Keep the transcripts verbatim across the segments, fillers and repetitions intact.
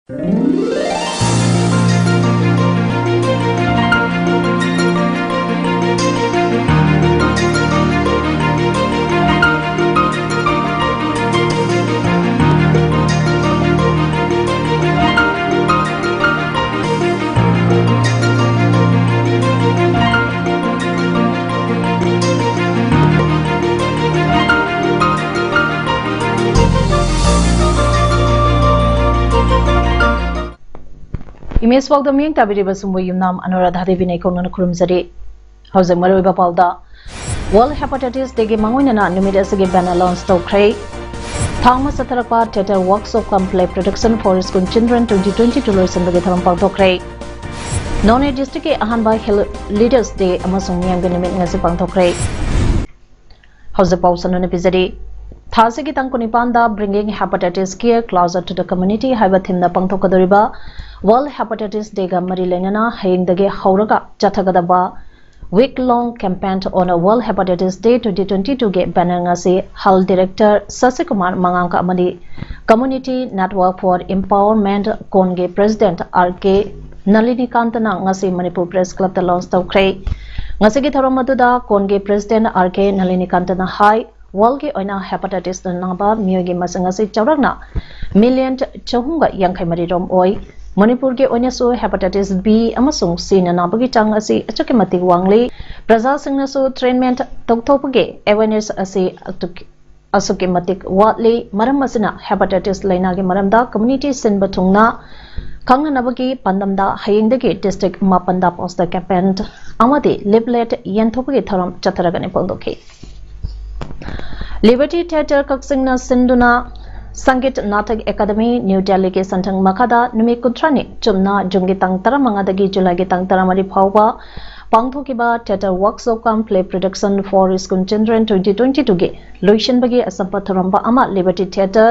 Image ꯐꯥꯎꯗ ꯃꯤꯠꯌꯦꯡ ꯇꯥꯕꯤꯔꯤꯕ ꯁꯨꯝꯕꯨ ꯌꯨꯝꯅꯥꯝ ꯑꯅꯨꯔꯥꯙꯥ ꯗꯦꯕꯤꯅ ꯏꯀꯣꯛꯅꯅ ꯈꯨꯔꯨꯝꯖꯔꯤ꯫ ꯍꯧꯖꯤꯛ ꯃꯔꯨꯑꯣꯏꯕ ꯄꯥꯎꯗ, World Hepatitis Day ꯒꯤ ꯃꯥꯡꯑꯣꯏꯅꯅ ꯅꯨꯃꯤꯠ ꯑꯁꯤꯒꯤ banner launch ꯇꯧꯈ꯭ꯔꯦ꯫ ꯊꯥ ꯑꯃ ꯆꯠꯊꯔꯛꯄ theatre workshop cum play production for school children twenty twenty-two ꯂꯣꯏꯁꯤꯟꯕꯒꯤ ꯊꯧꯔꯝ ꯄꯥꯡꯊꯣꯛꯈ꯭ꯔꯦ꯫ ꯅꯣꯅꯦ district ꯀꯤ ꯑꯍꯥꯟꯕ Hill Leaders Day ꯑꯃꯁꯨꯡ ꯃꯤꯌꯥꯝꯒꯤ ꯅꯨꯃꯤꯠ ꯉꯁꯤ ꯄꯥꯡꯊꯣꯛꯈ꯭ꯔꯦ꯫ ꯍꯧꯖꯤꯛ ꯄꯥꯎ ꯁꯟꯗꯣꯛꯅ ꯄꯤꯖꯔꯤ꯫ ꯊꯥ ꯑꯁꯤꯒꯤ ꯇꯥꯡ ꯀꯨꯟꯅꯤꯄꯥꯟꯗ Bringing Hepatitis Care Closer to the Community ꯍꯥꯏꯕ theme ꯅ ꯄꯥꯡꯊꯣꯛꯀꯗꯧꯔꯤꯕ World Hepatitis Day ꯒ ꯃꯔꯤ ꯂꯩꯅꯅ ꯍꯌꯦꯡꯗꯒꯤ ꯍꯧꯔꯒ ꯆꯠꯊꯒꯗꯕ week long campaign on World Hepatitis Day twenty twenty-two ꯒꯤ banner ꯉꯁꯤ Hill Director ꯁꯁꯤꯀꯨꯃꯥꯔ ꯃꯉꯥꯡꯀ ꯑꯃꯗꯤ Community Network for Empowerment, ꯀꯣꯟꯒꯤ President ꯑꯥꯔ ꯀꯦ ꯅꯂꯤꯅꯤꯀꯥꯟꯇꯅ ꯉꯁꯤ ꯃꯅꯤꯄꯨꯔ Press Club ꯇ launch ꯇꯧꯈ꯭ꯔꯦ꯫ ꯉꯁꯤꯒꯤ ꯊꯧꯔꯝ ꯑꯗꯨꯗ ꯀꯣꯟꯒꯤ President ꯑꯥꯔ ꯀꯦ ꯅꯂꯤꯅꯤꯀꯥꯟꯇꯅ ꯍꯥꯏ, World ꯒꯤ ꯑꯣꯏꯅ hepatitis ꯅ ꯅꯥꯕ ꯃꯤꯑꯣꯏꯒꯤ ꯃꯁꯤꯡ ꯑꯁꯤ ꯆꯥꯎꯔꯥꯛꯅ million ꯆꯍꯨꯝꯒ ꯌꯥꯡꯈꯩ ꯃꯔꯤ ꯔꯣꯝ ꯑꯣꯏ꯫ ꯃꯅꯤꯄꯨꯔꯒꯤ ꯑꯣꯏꯅꯁꯨ hepatitis B ꯑꯃꯁꯨꯡ C ꯅ ꯅꯥꯕꯒꯤ ꯆꯥꯡ ꯑꯁꯤ ꯑꯁꯨꯛꯀꯤ ꯃꯇꯤꯛ ꯋꯥꯡꯂꯤ꯫ ꯄ꯭ꯔꯖꯥꯁꯤꯡꯅꯁꯨ treatment ꯇꯧꯊꯣꯛꯄꯒꯤ awareness ꯑꯁꯤ ꯑꯗꯨꯛꯀꯤ-, ꯑꯁꯨꯛꯀꯤ ꯃꯇꯤꯛ ꯋꯥꯠꯂꯤ꯫ ꯃꯔꯝ ꯑꯁꯤꯅ hepatitis ꯂꯩꯅꯥꯒꯤ ꯃꯔꯝꯗ community ꯁꯤꯟꯕ ꯊꯨꯡꯅ ꯈꯪꯅꯅꯕꯒꯤ ꯄꯥꯟꯗꯝꯗ ꯍꯌꯦꯡꯗꯒꯤ district ꯃꯥꯄꯟꯗ poster campaign ꯑꯃꯗꯤ leaflet ꯌꯦꯟꯊꯣꯛꯄꯒꯤ ꯊꯧꯔꯝ ꯆꯠꯊꯔꯒꯅꯤ ꯐꯣꯡꯗꯣꯛꯈꯤ꯫ Liberty Theatre ꯀꯛꯆꯤꯡꯅ ꯁꯤꯟꯗꯨꯅ ꯁꯪꯒꯤꯠ ꯅꯥꯇꯛ ꯑꯦꯀꯥꯗꯃꯤ ꯅ꯭ꯌꯨ ꯗꯦꯜꯂꯤꯒꯤ ꯁꯦꯟꯊꯪ ꯃꯈꯥꯗ ꯅꯨꯃꯤꯠ ꯀꯨꯟꯊ꯭ꯔꯥꯅꯤ ꯆꯨꯞꯅ ꯖꯨꯟꯒꯤ ꯇꯥꯡ ꯇꯔꯥꯃꯉꯥꯗꯒꯤ ꯖꯨꯂꯥꯏꯒꯤ ꯇꯥꯡ ꯇꯔꯥꯃꯔꯤ ꯐꯥꯎꯕ ꯄꯥꯡꯊꯣꯛꯈꯤꯕ theatre workshop cum play production for school children twenty twenty-two ꯒꯤ ꯂꯣꯏꯁꯤꯟꯕꯒꯤ ꯑꯆꯝꯕ ꯊꯧꯔꯝꯕ ꯑꯃ Liberty Theatre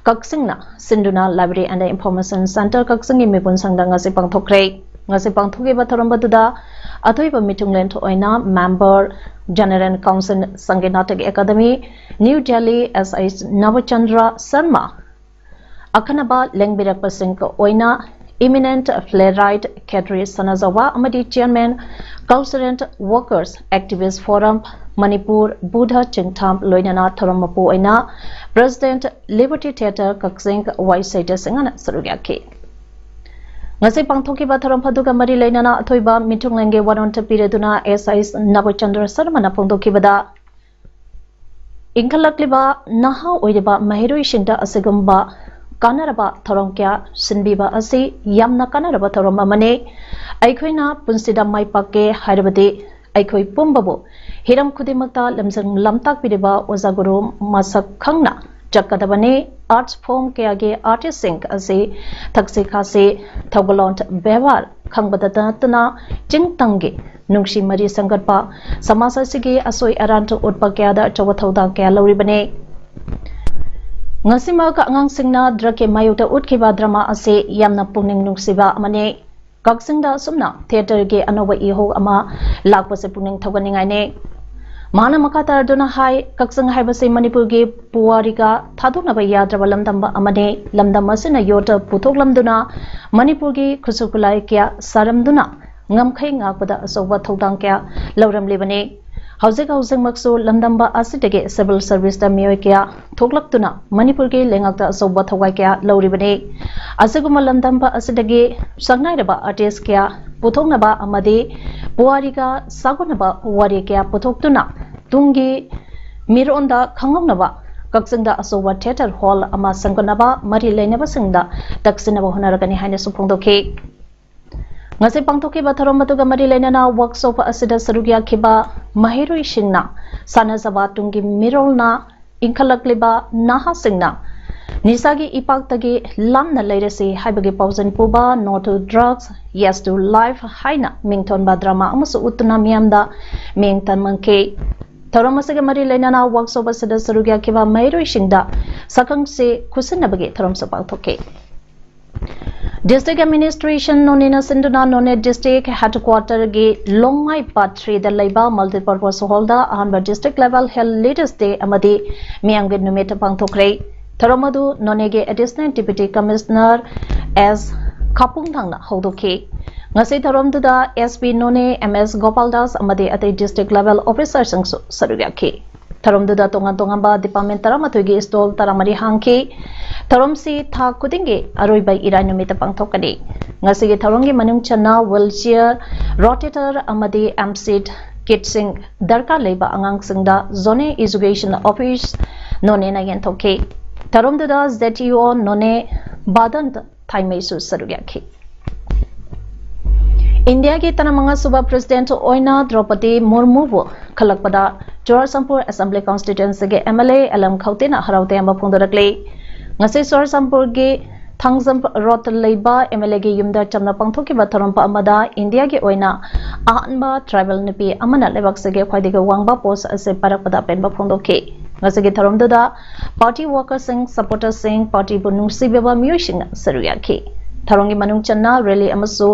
ꯀꯛꯆꯤꯡꯅ ꯁꯤꯟꯗꯨꯅ Library and Information Centre ꯀꯛꯆꯤꯡꯒꯤ ꯃꯤꯄꯨꯟ ꯁꯪꯗ ꯉꯁꯤ ꯄꯥꯡꯊꯣꯛꯈ꯭ꯔꯦ꯫ ꯉꯁꯤ ꯄꯥꯡꯊꯣꯛꯈꯤꯕ ꯊꯧꯔꯝ ꯑꯗꯨꯗ ꯑꯊꯣꯏꯕ ꯃꯤꯊꯨꯡꯂꯦꯟ ꯑꯣꯏꯅ member General Council Sangeet Natak academy new Delhi S H Nabachandra Sharma, ꯑꯈꯟꯅꯕ ꯂꯦꯡꯕꯤꯔꯛꯄꯁꯤꯡ ꯑꯣꯏꯅ Eminent Playwright Khetri Sanajaoba ꯑꯃꯗꯤ Chairman Concerned Workers Activist Forum Manipur Buddha Chingtham ꯂꯣꯏꯅꯅ ꯊꯧꯔꯝ ꯃꯄꯨ ꯑꯣꯏꯅ President Liberty Theatre ꯀꯛꯆꯤꯡ ꯋꯥꯏ ꯁꯩꯗ ꯁꯤꯡꯍꯅ ꯁꯔꯨꯛ ꯌꯥꯈꯤ꯫ ꯉꯁꯤ ꯄꯥꯡꯊꯣꯛꯈꯤꯕ ꯊꯧꯔꯝ ꯑꯗꯨꯒ ꯃꯔꯤ ꯂꯩꯅꯅ ꯑꯊꯣꯏꯕ ꯃꯤꯊꯨꯡꯂꯦꯟꯒꯤ ꯋꯥꯔꯣꯟ ꯄꯤꯔꯗꯨꯅ S I ꯅꯕꯣꯏꯆꯟꯗ꯭ꯔ ꯁꯔꯃꯅ ꯐꯣꯡꯗꯣꯛꯈꯤꯕꯗ, ꯏꯟꯈꯠꯂꯛꯂꯤꯕ ꯅꯍꯥ ꯑꯣꯏꯔꯤꯕ ꯃꯍꯩꯔꯣꯏꯁꯤꯡꯗ ꯑꯁꯤꯒꯨꯝꯕ ꯀꯥꯟꯅꯔꯕ ꯊꯧꯔꯝ ꯀꯌꯥ ꯁꯤꯟꯕꯤꯕ ꯑꯁꯤ ꯌꯥꯝꯅ ꯀꯥꯟꯅꯔꯕ ꯊꯧꯔꯝ ꯑꯃꯅꯤ꯫ ꯑꯩꯈꯣꯏꯅ ꯄꯨꯟꯁꯤꯗ ꯃꯥꯏ ꯄꯥꯛꯀꯦ ꯍꯥꯏꯔꯕꯗꯤ ꯑꯩꯈꯣꯏ ꯄꯨꯝꯕꯕꯨ ꯍꯤꯔꯝ ꯈꯨꯗꯤꯡꯃꯛꯇ ꯂꯝꯖꯤꯡ ꯂꯝꯇꯥꯛꯄꯤꯔꯤꯕ ꯑꯣꯖꯥ ꯒꯨꯔꯨ ꯃꯁꯛ ꯈꯪꯅ ꯆꯠꯀꯗꯕꯅꯤ꯫ Arts form ꯀꯌꯥꯒꯤ artistꯁꯤꯡ ꯑꯁꯤ ꯊꯛꯁꯤ ꯈꯥꯁꯤ, ꯊꯧꯒꯜꯂꯣꯟ ꯕꯦꯕꯥꯔ ꯈꯪꯕꯗ ꯅꯠꯇꯅ ꯆꯤꯡꯇꯝꯒꯤ ꯅꯨꯡꯁꯤ ꯃꯔꯤ ꯁꯦꯝꯒꯠꯄ, ꯁꯃꯥꯖ ꯑꯁꯤꯒꯤ ꯑꯁꯣꯏ ꯑꯔꯥꯟ ꯎꯠꯄ ꯀꯌꯥꯗ ꯑꯆꯧꯕ ꯊꯧꯗꯥꯡ ꯀꯌꯥ ꯂꯧꯔꯤꯕꯅꯤ꯫ ꯉꯁꯤꯃꯛ ꯑꯉꯥꯡꯁꯤꯡꯅ ꯗ꯭ꯔꯒꯀꯤ ꯃꯥꯌꯣꯛꯇ ꯎꯠꯈꯤꯕ ꯗ꯭ꯔꯃꯥ ꯑꯁꯤ ꯌꯥꯝꯅ ꯄꯨꯛꯅꯤꯡ ꯅꯨꯡꯁꯤꯕ ꯑꯃꯅꯤ꯫ ꯀꯛꯆꯤꯡꯗ ꯑꯁꯨꯝꯅ ꯊꯤꯌꯦꯇꯔꯒꯤ ꯑꯅꯧꯕ ꯏꯍꯧ ꯑꯃ ꯂꯥꯛꯄꯁꯦ ꯄꯨꯛꯅꯤꯡ ꯊꯧꯒꯠꯅꯤꯡꯉꯥꯏꯅꯤ꯫ ꯃꯍꯥꯛꯅ ꯃꯈꯥ ꯇꯥꯔꯗꯨꯅ ꯍꯥꯏ, ꯀꯛꯆꯤꯡ ꯍꯥꯏꯕꯁꯤ ꯃꯅꯤꯄꯨꯔꯒꯤ ꯄꯨꯋꯥꯔꯤꯒ ꯊꯥꯗꯣꯛꯅꯕ ꯌꯥꯗ꯭ꯔꯕ ꯂꯝꯗꯝꯕ ꯑꯃꯅꯤ꯫ ꯂꯝꯗꯝ ꯑꯁꯤꯅ ꯌꯣꯠꯇ ꯄꯨꯊꯣꯛꯂꯝꯗꯨꯅ ꯃꯅꯤꯄꯨꯔꯒꯤ ꯈꯨꯠꯁꯨ ꯈꯨꯠꯂꯥꯏ ꯀꯌꯥ ꯁꯥꯔꯝꯗꯨꯅ ꯉꯝꯈꯩ ꯉꯥꯛꯄꯗ ꯑꯆꯧꯕ ꯊꯧꯗꯥꯡ ꯀꯌꯥ ꯂꯧꯔꯝꯂꯤꯕꯅꯤ꯫ ꯍꯧꯖꯤꯛ ꯍꯧꯖꯤꯛꯃꯛꯁꯨ ꯂꯝꯗꯝꯕ ꯑꯁꯤꯗꯒꯤ civil serviceꯇ ꯃꯤꯑꯣꯏ ꯀꯌꯥ ꯊꯣꯛꯂꯛꯇꯨꯅ ꯃꯅꯤꯄꯨꯔꯒꯤ ꯂꯩꯉꯥꯛꯇ ꯑꯆꯧꯕ ꯊꯋꯥꯏ ꯀꯌꯥ ꯂꯧꯔꯤꯕꯅꯤ꯫ ꯑꯁꯤꯒꯨꯝꯕ ꯂꯝꯗꯝꯕ ꯑꯁꯤꯗꯒꯤ ꯁꯛꯅꯥꯏꯔꯕ artist ꯀꯌꯥ ꯄꯨꯊꯣꯛꯅꯕ ꯑꯃꯗꯤ ꯄꯨꯋꯥꯔꯤꯒ ꯁꯥꯒꯣꯟꯅꯕ ꯋꯥꯔꯤ ꯀꯌꯥ ꯄꯨꯊꯣꯛꯇꯨꯅ ꯇꯨꯡꯒꯤ ꯃꯤꯔꯣꯟꯗ ꯈꯪꯍꯧꯅꯕ ꯀꯛꯆꯤꯡꯗ ꯑꯆꯧꯕ theatre hall ꯑꯃ ꯁꯦꯝꯒꯠꯅꯕ ꯃꯔꯤ ꯂꯩꯅꯕꯁꯤꯡꯗ ꯇꯛꯁꯤꯟꯅꯕ ꯍꯣꯠꯅꯔꯒꯅꯤ ꯍꯥꯏꯅꯁꯨ ꯐꯣꯡꯗꯣꯛꯈꯤ꯫ ꯉꯁꯤ ꯄꯥꯡꯊꯣꯛꯈꯤꯕ ꯊꯧꯔꯝ ꯑꯗꯨꯒ ꯃꯔꯤ ꯂꯩꯅꯅ workshop ꯑꯁꯤꯗ ꯁꯔꯨꯛ ꯌꯥꯈꯤꯕ ꯃꯍꯩꯔꯣꯏꯁꯤꯡꯅ ꯁꯥꯟꯅꯖꯕ ꯇꯨꯡꯒꯤ ꯃꯤꯔꯣꯜꯅ ꯏꯟꯈꯠꯂꯛꯂꯤꯕ ꯅꯍꯥꯁꯤꯡꯅ ꯅꯤꯁꯥꯒꯤ ꯏꯄꯥꯛꯇꯒꯤ ꯂꯥꯞꯅ ꯂꯩꯔꯁꯤ ꯍꯥꯏꯕꯒꯤ ꯄꯥꯎꯖꯦꯜ ꯄꯨꯕ No to Drugs, Yes to Life ꯍꯥꯏꯅ ꯃꯤꯡꯊꯣꯟꯕ ꯗ꯭ꯔꯃꯥ ꯑꯃꯁꯨ ꯎꯠꯇꯨꯅ ꯃꯤꯌꯥꯝꯗ ꯃꯤꯡ ꯇꯝꯍꯟꯈꯤ꯫ ꯊꯧꯔꯝ ꯑꯁꯤꯒ ꯃꯔꯤ ꯂꯩꯅꯅ workshop ꯑꯁꯤꯗ ꯁꯔꯨꯛ ꯌꯥꯈꯤꯕ ꯃꯍꯩꯔꯣꯏꯁꯤꯡꯗ ꯁꯛꯈꯪꯁꯦ ꯈꯨꯠꯁꯤꯟꯅꯕꯒꯤ ꯊꯧꯔꯝꯁꯨ ꯄꯥꯡꯊꯣꯛꯈꯤ꯫ District Administration ꯅꯣꯅꯦꯅ ꯁꯤꯟꯗꯨꯅ ꯅꯣꯅꯦ District Headquarterꯒꯤ ꯂꯣꯡꯃꯥꯏ Part Threeꯗ ꯂꯩꯕ Multipurpose Hallꯗ ꯑꯍꯥꯟꯕ District Level Health Leaders Day ꯑꯃꯗꯤ ꯃꯤꯌꯥꯝꯒꯤ ꯅꯨꯃꯤꯠ ꯄꯥꯡꯊꯣꯛꯈ꯭ꯔꯦ꯫ ꯊꯧꯔꯝ ꯑꯗꯨ ꯅꯣꯅꯦꯒꯤ Additional Deputy Commissioner S ꯈꯥꯄꯨꯡꯊꯪꯅ ꯍꯧꯗꯣꯛꯈꯤ꯫ ꯉꯁꯤ ꯊꯧꯔꯝꯗꯨꯗ S P ꯅꯣꯅꯦ, M S ꯒꯣꯄꯥꯜ ꯗꯥꯁ ꯑꯃꯗꯤ ꯑꯇꯩ district level officerꯁꯤꯡꯁꯨ ꯁꯔꯨꯛ ꯌꯥꯈꯤ꯫ ꯊꯧꯔꯝꯗꯨꯗ ꯇꯣꯉꯥꯟ ꯇꯣꯉꯥꯟꯕ department ꯇꯔꯥꯃꯥꯊꯣꯏꯒꯤ stall ꯇꯔꯥꯃꯔꯤ ꯍꯥꯡꯈꯤ꯫ ꯊꯧꯔꯝꯁꯤ ꯊꯥ ꯈꯨꯗꯤꯡꯒꯤ ꯑꯔꯣꯏꯕ ꯏꯔꯥꯏ ꯅꯨꯃꯤꯠꯇ ꯄꯥꯡꯊꯣꯛꯀꯅꯤ꯫ ꯉꯁꯤꯒꯤ ꯊꯧꯔꯝꯒꯤ ꯃꯅꯨꯡ ꯆꯟꯅ wheelchair, rotator ꯑꯃꯗꯤ M-seat kitꯁꯤꯡ ꯗꯔꯀꯥꯔ ꯂꯩꯕ ꯑꯉꯥꯡꯁꯤꯡꯗ Zonal Education Office ꯅꯣꯅꯦꯅ ꯌꯦꯟꯊꯣꯛꯈꯤ꯫ ꯊꯧꯔꯝꯗꯨꯗ Z E O ꯅꯣꯅꯦ ꯕꯥꯗꯟ ꯊꯥꯏꯃꯩꯁꯨ ꯁꯔꯨꯛ ꯌꯥꯈꯤ꯫ ꯏꯟꯗꯤꯌꯥꯒꯤ ꯇꯔꯥꯃꯉꯥ ꯁꯨꯕ president ꯑꯣꯏꯅ ꯗ꯭ꯔꯧꯄꯗꯤ ꯃꯨꯔꯃꯨꯕꯨ ꯈꯜꯂꯛꯄꯗ ꯆꯨꯔꯥꯆꯥꯟꯄꯨꯔ Assembly Constituencyꯒꯤ M L A L M ꯈꯧꯇꯦꯅ ꯍꯔꯥꯎ ꯇꯌꯥꯝꯕ ꯐꯣꯡꯗꯣꯔꯛꯂꯤ꯫ ꯉꯁꯤ ꯆꯨꯔꯥꯆꯥꯟꯄꯨꯔꯒꯤ ꯊꯥꯡꯖꯝ ꯔꯣꯗꯇ ꯂꯩꯕ M L Aꯒꯤ ꯌꯨꯝꯗ ꯆꯝꯅ ꯄꯥꯡꯊꯣꯛꯈꯤꯕ ꯊꯧꯔꯝ ꯑꯃꯗ ꯏꯟꯗꯤꯌꯥꯒꯤ ꯑꯣꯏꯅ ꯑꯍꯥꯟꯕ tribal ꯅꯨꯄꯤ ꯑꯃꯅ ꯂꯩꯕꯥꯛꯁꯤꯒꯤ ꯈ꯭ꯋꯥꯏꯗꯒꯤ ꯋꯥꯡꯕ post ꯑꯁꯤ ꯄꯥꯏꯔꯛꯄꯗ ꯑꯄꯦꯟꯕ ꯐꯣꯡꯗꯣꯛꯈꯤ꯫ ꯉꯁꯤꯒꯤ ꯊꯧꯔꯝꯗꯨꯗ party workerꯁꯤꯡ, supporterꯁꯤꯡ, partyꯕꯨ ꯅꯨꯡꯁꯤꯕꯤꯕ ꯃꯤꯑꯣꯏꯁꯤꯡꯅ ꯁꯔꯨꯛ ꯌꯥꯈꯤ꯫ ꯊꯧꯔꯝꯒꯤ ꯃꯅꯨꯡ ꯆꯟꯅ rally ꯑꯃꯁꯨ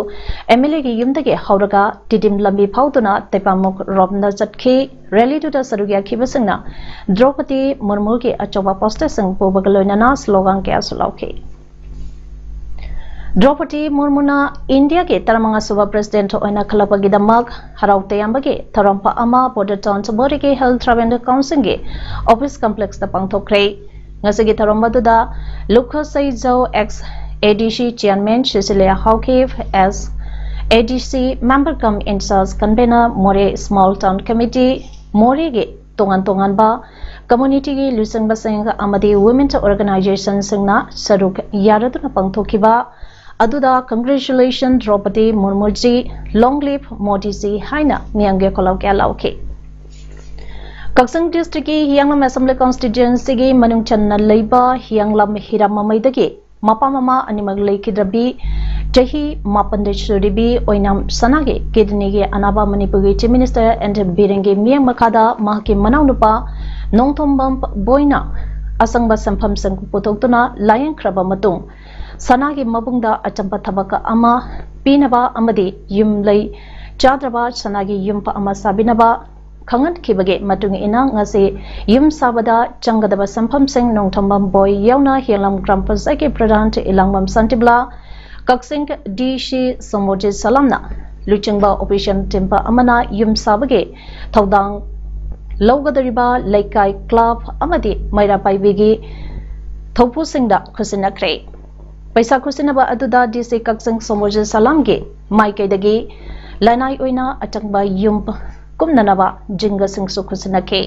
M L Aꯒꯤ ꯌꯨꯝꯗꯒꯤ ꯍꯧꯔꯒ ꯇꯤꯗꯤꯝ ꯂꯝꯕꯤ ꯐꯥꯎꯗꯨꯅ ꯇꯩꯄꯥꯃꯨꯛ ꯔꯣꯝꯗ ꯆꯠꯈꯤ꯫ Rallyꯗꯨꯗ ꯁꯔꯨꯛ ꯌꯥꯈꯤꯕꯁꯤꯡꯅ ꯗ꯭ꯔꯧꯄꯗꯤ ꯃꯨꯔꯃꯨꯒꯤ ꯑꯆꯧꯕ posterꯁꯤꯡ ꯄꯨꯕꯒ ꯂꯣꯏꯅꯅ slogan ꯀꯌꯥꯁꯨ ꯂꯥꯎꯈꯤ꯫ ꯗ꯭ꯔꯧꯄꯗꯤ ꯃꯨꯔꯃꯨꯅ ꯏꯟꯗꯤꯌꯥꯒꯤ ꯇꯔꯥꯃꯉꯥ ꯁꯨꯕ president ꯑꯣꯏꯅ ꯈꯜꯂꯛꯄꯒꯤꯗꯃꯛ ꯍꯔꯥꯎ ꯇꯌꯥꯝꯕꯒꯤ ꯊꯧꯔꯝ ꯑꯃ Border Town ꯕꯣꯔꯤꯒꯤ Health Tribal Councilꯒꯤ office complexꯇ ꯄꯥꯡꯊꯣꯛꯈ꯭ꯔꯦ꯫ ꯉꯁꯤꯒꯤ ꯊꯧꯔꯝ ꯑꯗꯨꯗ ꯂꯨꯈꯣꯁꯩꯖꯧ ex A D C chairman Cecilia Haokip, ex A D C member cum in-charge convener Moreh Small Town Committee, ꯃꯣꯔꯦꯒꯤ ꯇꯣꯉꯥꯟ ꯇꯣꯉꯥꯟꯕ communityꯒꯤ ꯂꯨꯆꯤꯡꯕꯁꯤꯡ ꯑꯃꯗꯤ women organizationꯁꯤꯡꯅ ꯁꯔꯨꯛ ꯌꯥꯔꯗꯨꯅ ꯄꯥꯡꯊꯣꯛꯈꯤꯕ ꯑꯗꯨꯗ "Congratulations ꯗ꯭ꯔꯧꯄꯗꯤ ꯃꯨꯔꯃꯨꯖꯤ, long live ꯃꯣꯗꯤꯖꯤ" ꯍꯥꯏꯅ ꯃꯤꯌꯥꯝꯒꯤ ꯈꯣꯜꯂꯥꯎ ꯀꯌꯥ ꯂꯥꯎꯈꯤ꯫ ꯀꯛꯆꯤꯡ districtꯀꯤ ꯍꯤꯌꯥꯡꯂꯝ Assembly Constituencyꯒꯤ ꯃꯅꯨꯡ ꯆꯟꯅ ꯂꯩꯕ ꯍꯤꯌꯥꯡꯂꯝ ꯍꯤꯔꯥꯃꯃꯩꯗꯒꯤ ꯃꯄꯥ ꯃꯃꯥ ꯑꯅꯤꯃꯛ ꯂꯩꯈꯤꯗ꯭ꯔꯕꯤ ꯆꯍꯤ ꯃꯥꯄꯟꯗ ꯁꯨꯔꯤꯕꯤ ꯑꯣꯏꯅꯥꯝ ꯁꯅꯥꯒꯤ kidneyꯒꯤ ꯑꯅꯥꯕ ꯃꯅꯤꯄꯨꯔꯒꯤ Chief Minister N ꯕꯤꯔꯦꯟꯒꯤ ꯃꯤꯠꯌꯦꯡ ꯃꯈꯥꯗ ꯃꯍꯥꯛꯀꯤ ꯃꯅꯥꯎꯅꯨꯄꯥ ꯅꯣꯡꯊꯣꯝꯕꯝ ꯕꯣꯏꯅ ꯑꯁꯪꯕ ꯁꯦꯟꯐꯝꯁꯤꯡ ꯄꯨꯊꯣꯛꯇꯨꯅ ꯂꯥꯌꯦꯡꯈ꯭ꯔꯕ ꯃꯇꯨꯡ ꯁꯅꯥꯒꯤ ꯃꯕꯨꯡꯗ ꯑꯆꯝꯕ ꯊꯕꯛ ꯑꯃ ꯄꯤꯅꯕ ꯑꯃꯗꯤ ꯌꯨꯝ ꯂꯩ ꯆꯥꯗ꯭ꯔꯕ ꯁꯅꯥꯒꯤ ꯌꯨꯝ ꯑꯃ ꯁꯥꯕꯤꯅꯕ ꯈꯪꯍꯟꯈꯤꯕꯒꯤ ꯃꯇꯨꯡ ꯏꯟꯅ ꯉꯁꯤ ꯌꯨꯝ ꯁꯥꯕꯗ ꯆꯪꯒꯗꯕ ꯁꯦꯟꯐꯝꯁꯤꯡ ꯅꯣꯡꯊꯣꯝꯕꯝ ꯕꯣꯏ ꯌꯥꯎꯅ ꯍꯤꯌꯥꯡꯂꯝ ꯒ꯭ꯔꯥꯝ ꯄꯟꯆꯥꯌꯠꯀꯤ ꯄ꯭ꯔꯙꯥꯟ ꯏꯂꯥꯡꯕꯝ ꯁꯥꯟꯇꯤꯕꯂꯥ, ꯀꯛꯆꯤꯡ ꯗꯤ ꯁꯤ ꯁꯣꯃꯣꯖꯤꯠ ꯁꯂꯥꯝꯅ ꯂꯨꯆꯤꯡꯕ ꯑꯣꯐꯤꯁꯤꯌꯦꯜ ꯇꯤꯝ ꯑꯃꯅ ꯌꯨꯝ ꯁꯥꯕꯒꯤ ꯊꯧꯗꯥꯡ ꯂꯧꯒꯗꯧꯔꯤꯕ ꯂꯩꯀꯥꯏ, ꯀ꯭ꯂꯕ ꯑꯃꯗꯤ ꯃꯩꯔꯥ ꯄꯥꯏꯕꯤꯒꯤ ꯊꯧꯄꯨꯁꯤꯡꯗ ꯈꯨꯠꯁꯤꯟꯅꯈ꯭ꯔꯦ꯫ ꯄꯩꯁꯥ ꯈꯨꯠꯁꯤꯟꯅꯕ ꯑꯗꯨꯗ ꯗꯤ ꯁꯤ ꯀꯛꯆꯤꯡ ꯁꯣꯃꯣꯖꯤꯠ ꯁꯂꯥꯝꯒꯤ ꯃꯥꯏꯀꯩꯗꯒꯤ ꯂꯅꯥꯏ ꯑꯣꯏꯅ ꯑꯆꯪꯕ ꯌꯨꯝ ꯀꯨꯝꯅꯅꯕ ꯖꯤꯡꯒꯁꯤꯡꯁꯨ ꯈꯨꯠꯁꯤꯟꯅꯈꯤ꯫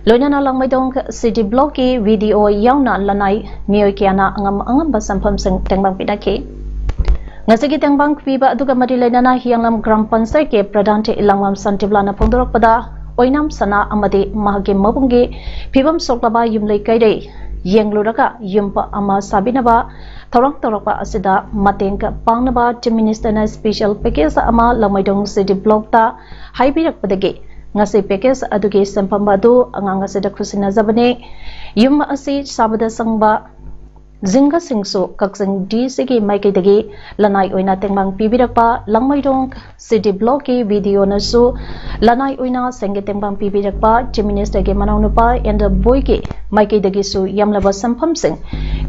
ꯂꯣꯏꯅꯅ ꯂꯥꯡꯃꯩꯗꯣꯡ ꯁꯤꯇꯤ ꯕ꯭ꯂꯣꯛꯀꯤ ꯚꯤ ꯗꯤ ꯑꯣ ꯌꯥꯎꯅ ꯂꯅꯥꯏ ꯃꯤꯑꯣꯏ ꯀꯌꯥꯅ ꯑꯉꯝ ꯑꯉꯝꯕ ꯁꯦꯟꯐꯝꯁꯤꯡ ꯇꯦꯡꯕꯥꯡ ꯄꯤꯅꯈꯤ꯫ ꯉꯁꯤꯒꯤ ꯇꯦꯡꯕꯥꯡ ꯄꯤꯕ ꯑꯗꯨꯒ ꯃꯔꯤ ꯂꯩꯅꯅ ꯍꯤꯌꯥꯡꯂꯝ ꯒ꯭ꯔꯥꯝ ꯄꯟꯆꯥꯌꯠꯀꯤ ꯄ꯭ꯔꯙꯥꯟ ꯏꯂꯥꯡꯕꯝ ꯁꯥꯟꯇꯤꯕꯂꯥꯅ ꯐꯣꯡꯗꯣꯔꯛꯄꯗ, ꯑꯣꯏꯅꯥꯝ ꯁꯅꯥ ꯑꯃꯗꯤ ꯃꯍꯥꯛꯀꯤ ꯃꯕꯨꯡꯒꯤ ꯐꯤꯕꯝ ꯁꯣꯛꯂꯕ ꯌꯨꯝꯂꯩ ꯀꯩꯔꯩ ꯌꯦꯡꯂꯨꯔꯒ ꯌꯨꯝ ꯑꯃ ꯁꯥꯕꯤꯅꯕ ꯊꯧꯔꯥꯡ ꯇꯧꯔꯛꯄ ꯑꯁꯤꯗ ꯃꯇꯦꯡ ꯄꯥꯡꯅꯕ ꯆꯤꯐ ꯃꯤꯅꯤꯁꯇꯔꯅ ꯁ꯭ꯄꯦꯁꯤꯌꯦꯜ ꯄꯦꯀꯦꯖ ꯑꯃ ꯂꯥꯡꯃꯩꯗꯣꯡ ꯁꯤꯇꯤ ꯕ꯭ꯂꯣꯛꯇ ꯍꯥꯏꯕꯤꯔꯛꯄꯗꯒꯤ ꯉꯁꯤ ꯄꯦꯀꯦꯖ ꯑꯗꯨꯒꯤ ꯁꯦꯟꯐꯝ ꯑꯗꯨ ꯑꯉꯥꯡ ꯑꯁꯤꯗ ꯈꯨꯠꯁꯤꯟꯅꯖꯕꯅꯤ꯫ ꯌꯨꯝ ꯑꯁꯤ ꯁꯥꯕꯗ ꯆꯪꯕ ꯖꯤꯡꯒꯁꯤꯡꯁꯨ ꯀꯛꯆꯤꯡ ꯗꯤ ꯁꯤꯒꯤ ꯃꯥꯏꯀꯩꯗꯒꯤ ꯂꯅꯥꯏ ꯑꯣꯏꯅ ꯇꯦꯡꯕꯥꯡ ꯄꯤꯕꯤꯔꯛꯄ, ꯂꯥꯡꯃꯩꯗꯣꯡ ꯁꯤꯇꯤ ꯕ꯭ꯂꯣꯛꯀꯤ ꯚꯤ ꯗꯤ ꯑꯣꯅꯁꯨ ꯂꯅꯥꯏ ꯑꯣꯏꯅ ꯁꯦꯟꯒꯤ ꯇꯦꯡꯕꯥꯡ ꯄꯤꯕꯤꯔꯛꯄ, ꯆꯤꯐ ꯃꯤꯅꯤꯁꯇꯔꯒꯤ ꯃꯅꯥꯎꯅꯨꯄꯥ ꯑꯦꯟ ꯗ ꯕꯣꯏꯒꯤ ꯃꯥꯏꯀꯩꯗꯒꯤꯁꯨ ꯌꯥꯝꯂꯕ ꯁꯦꯟꯐꯝꯁꯤꯡ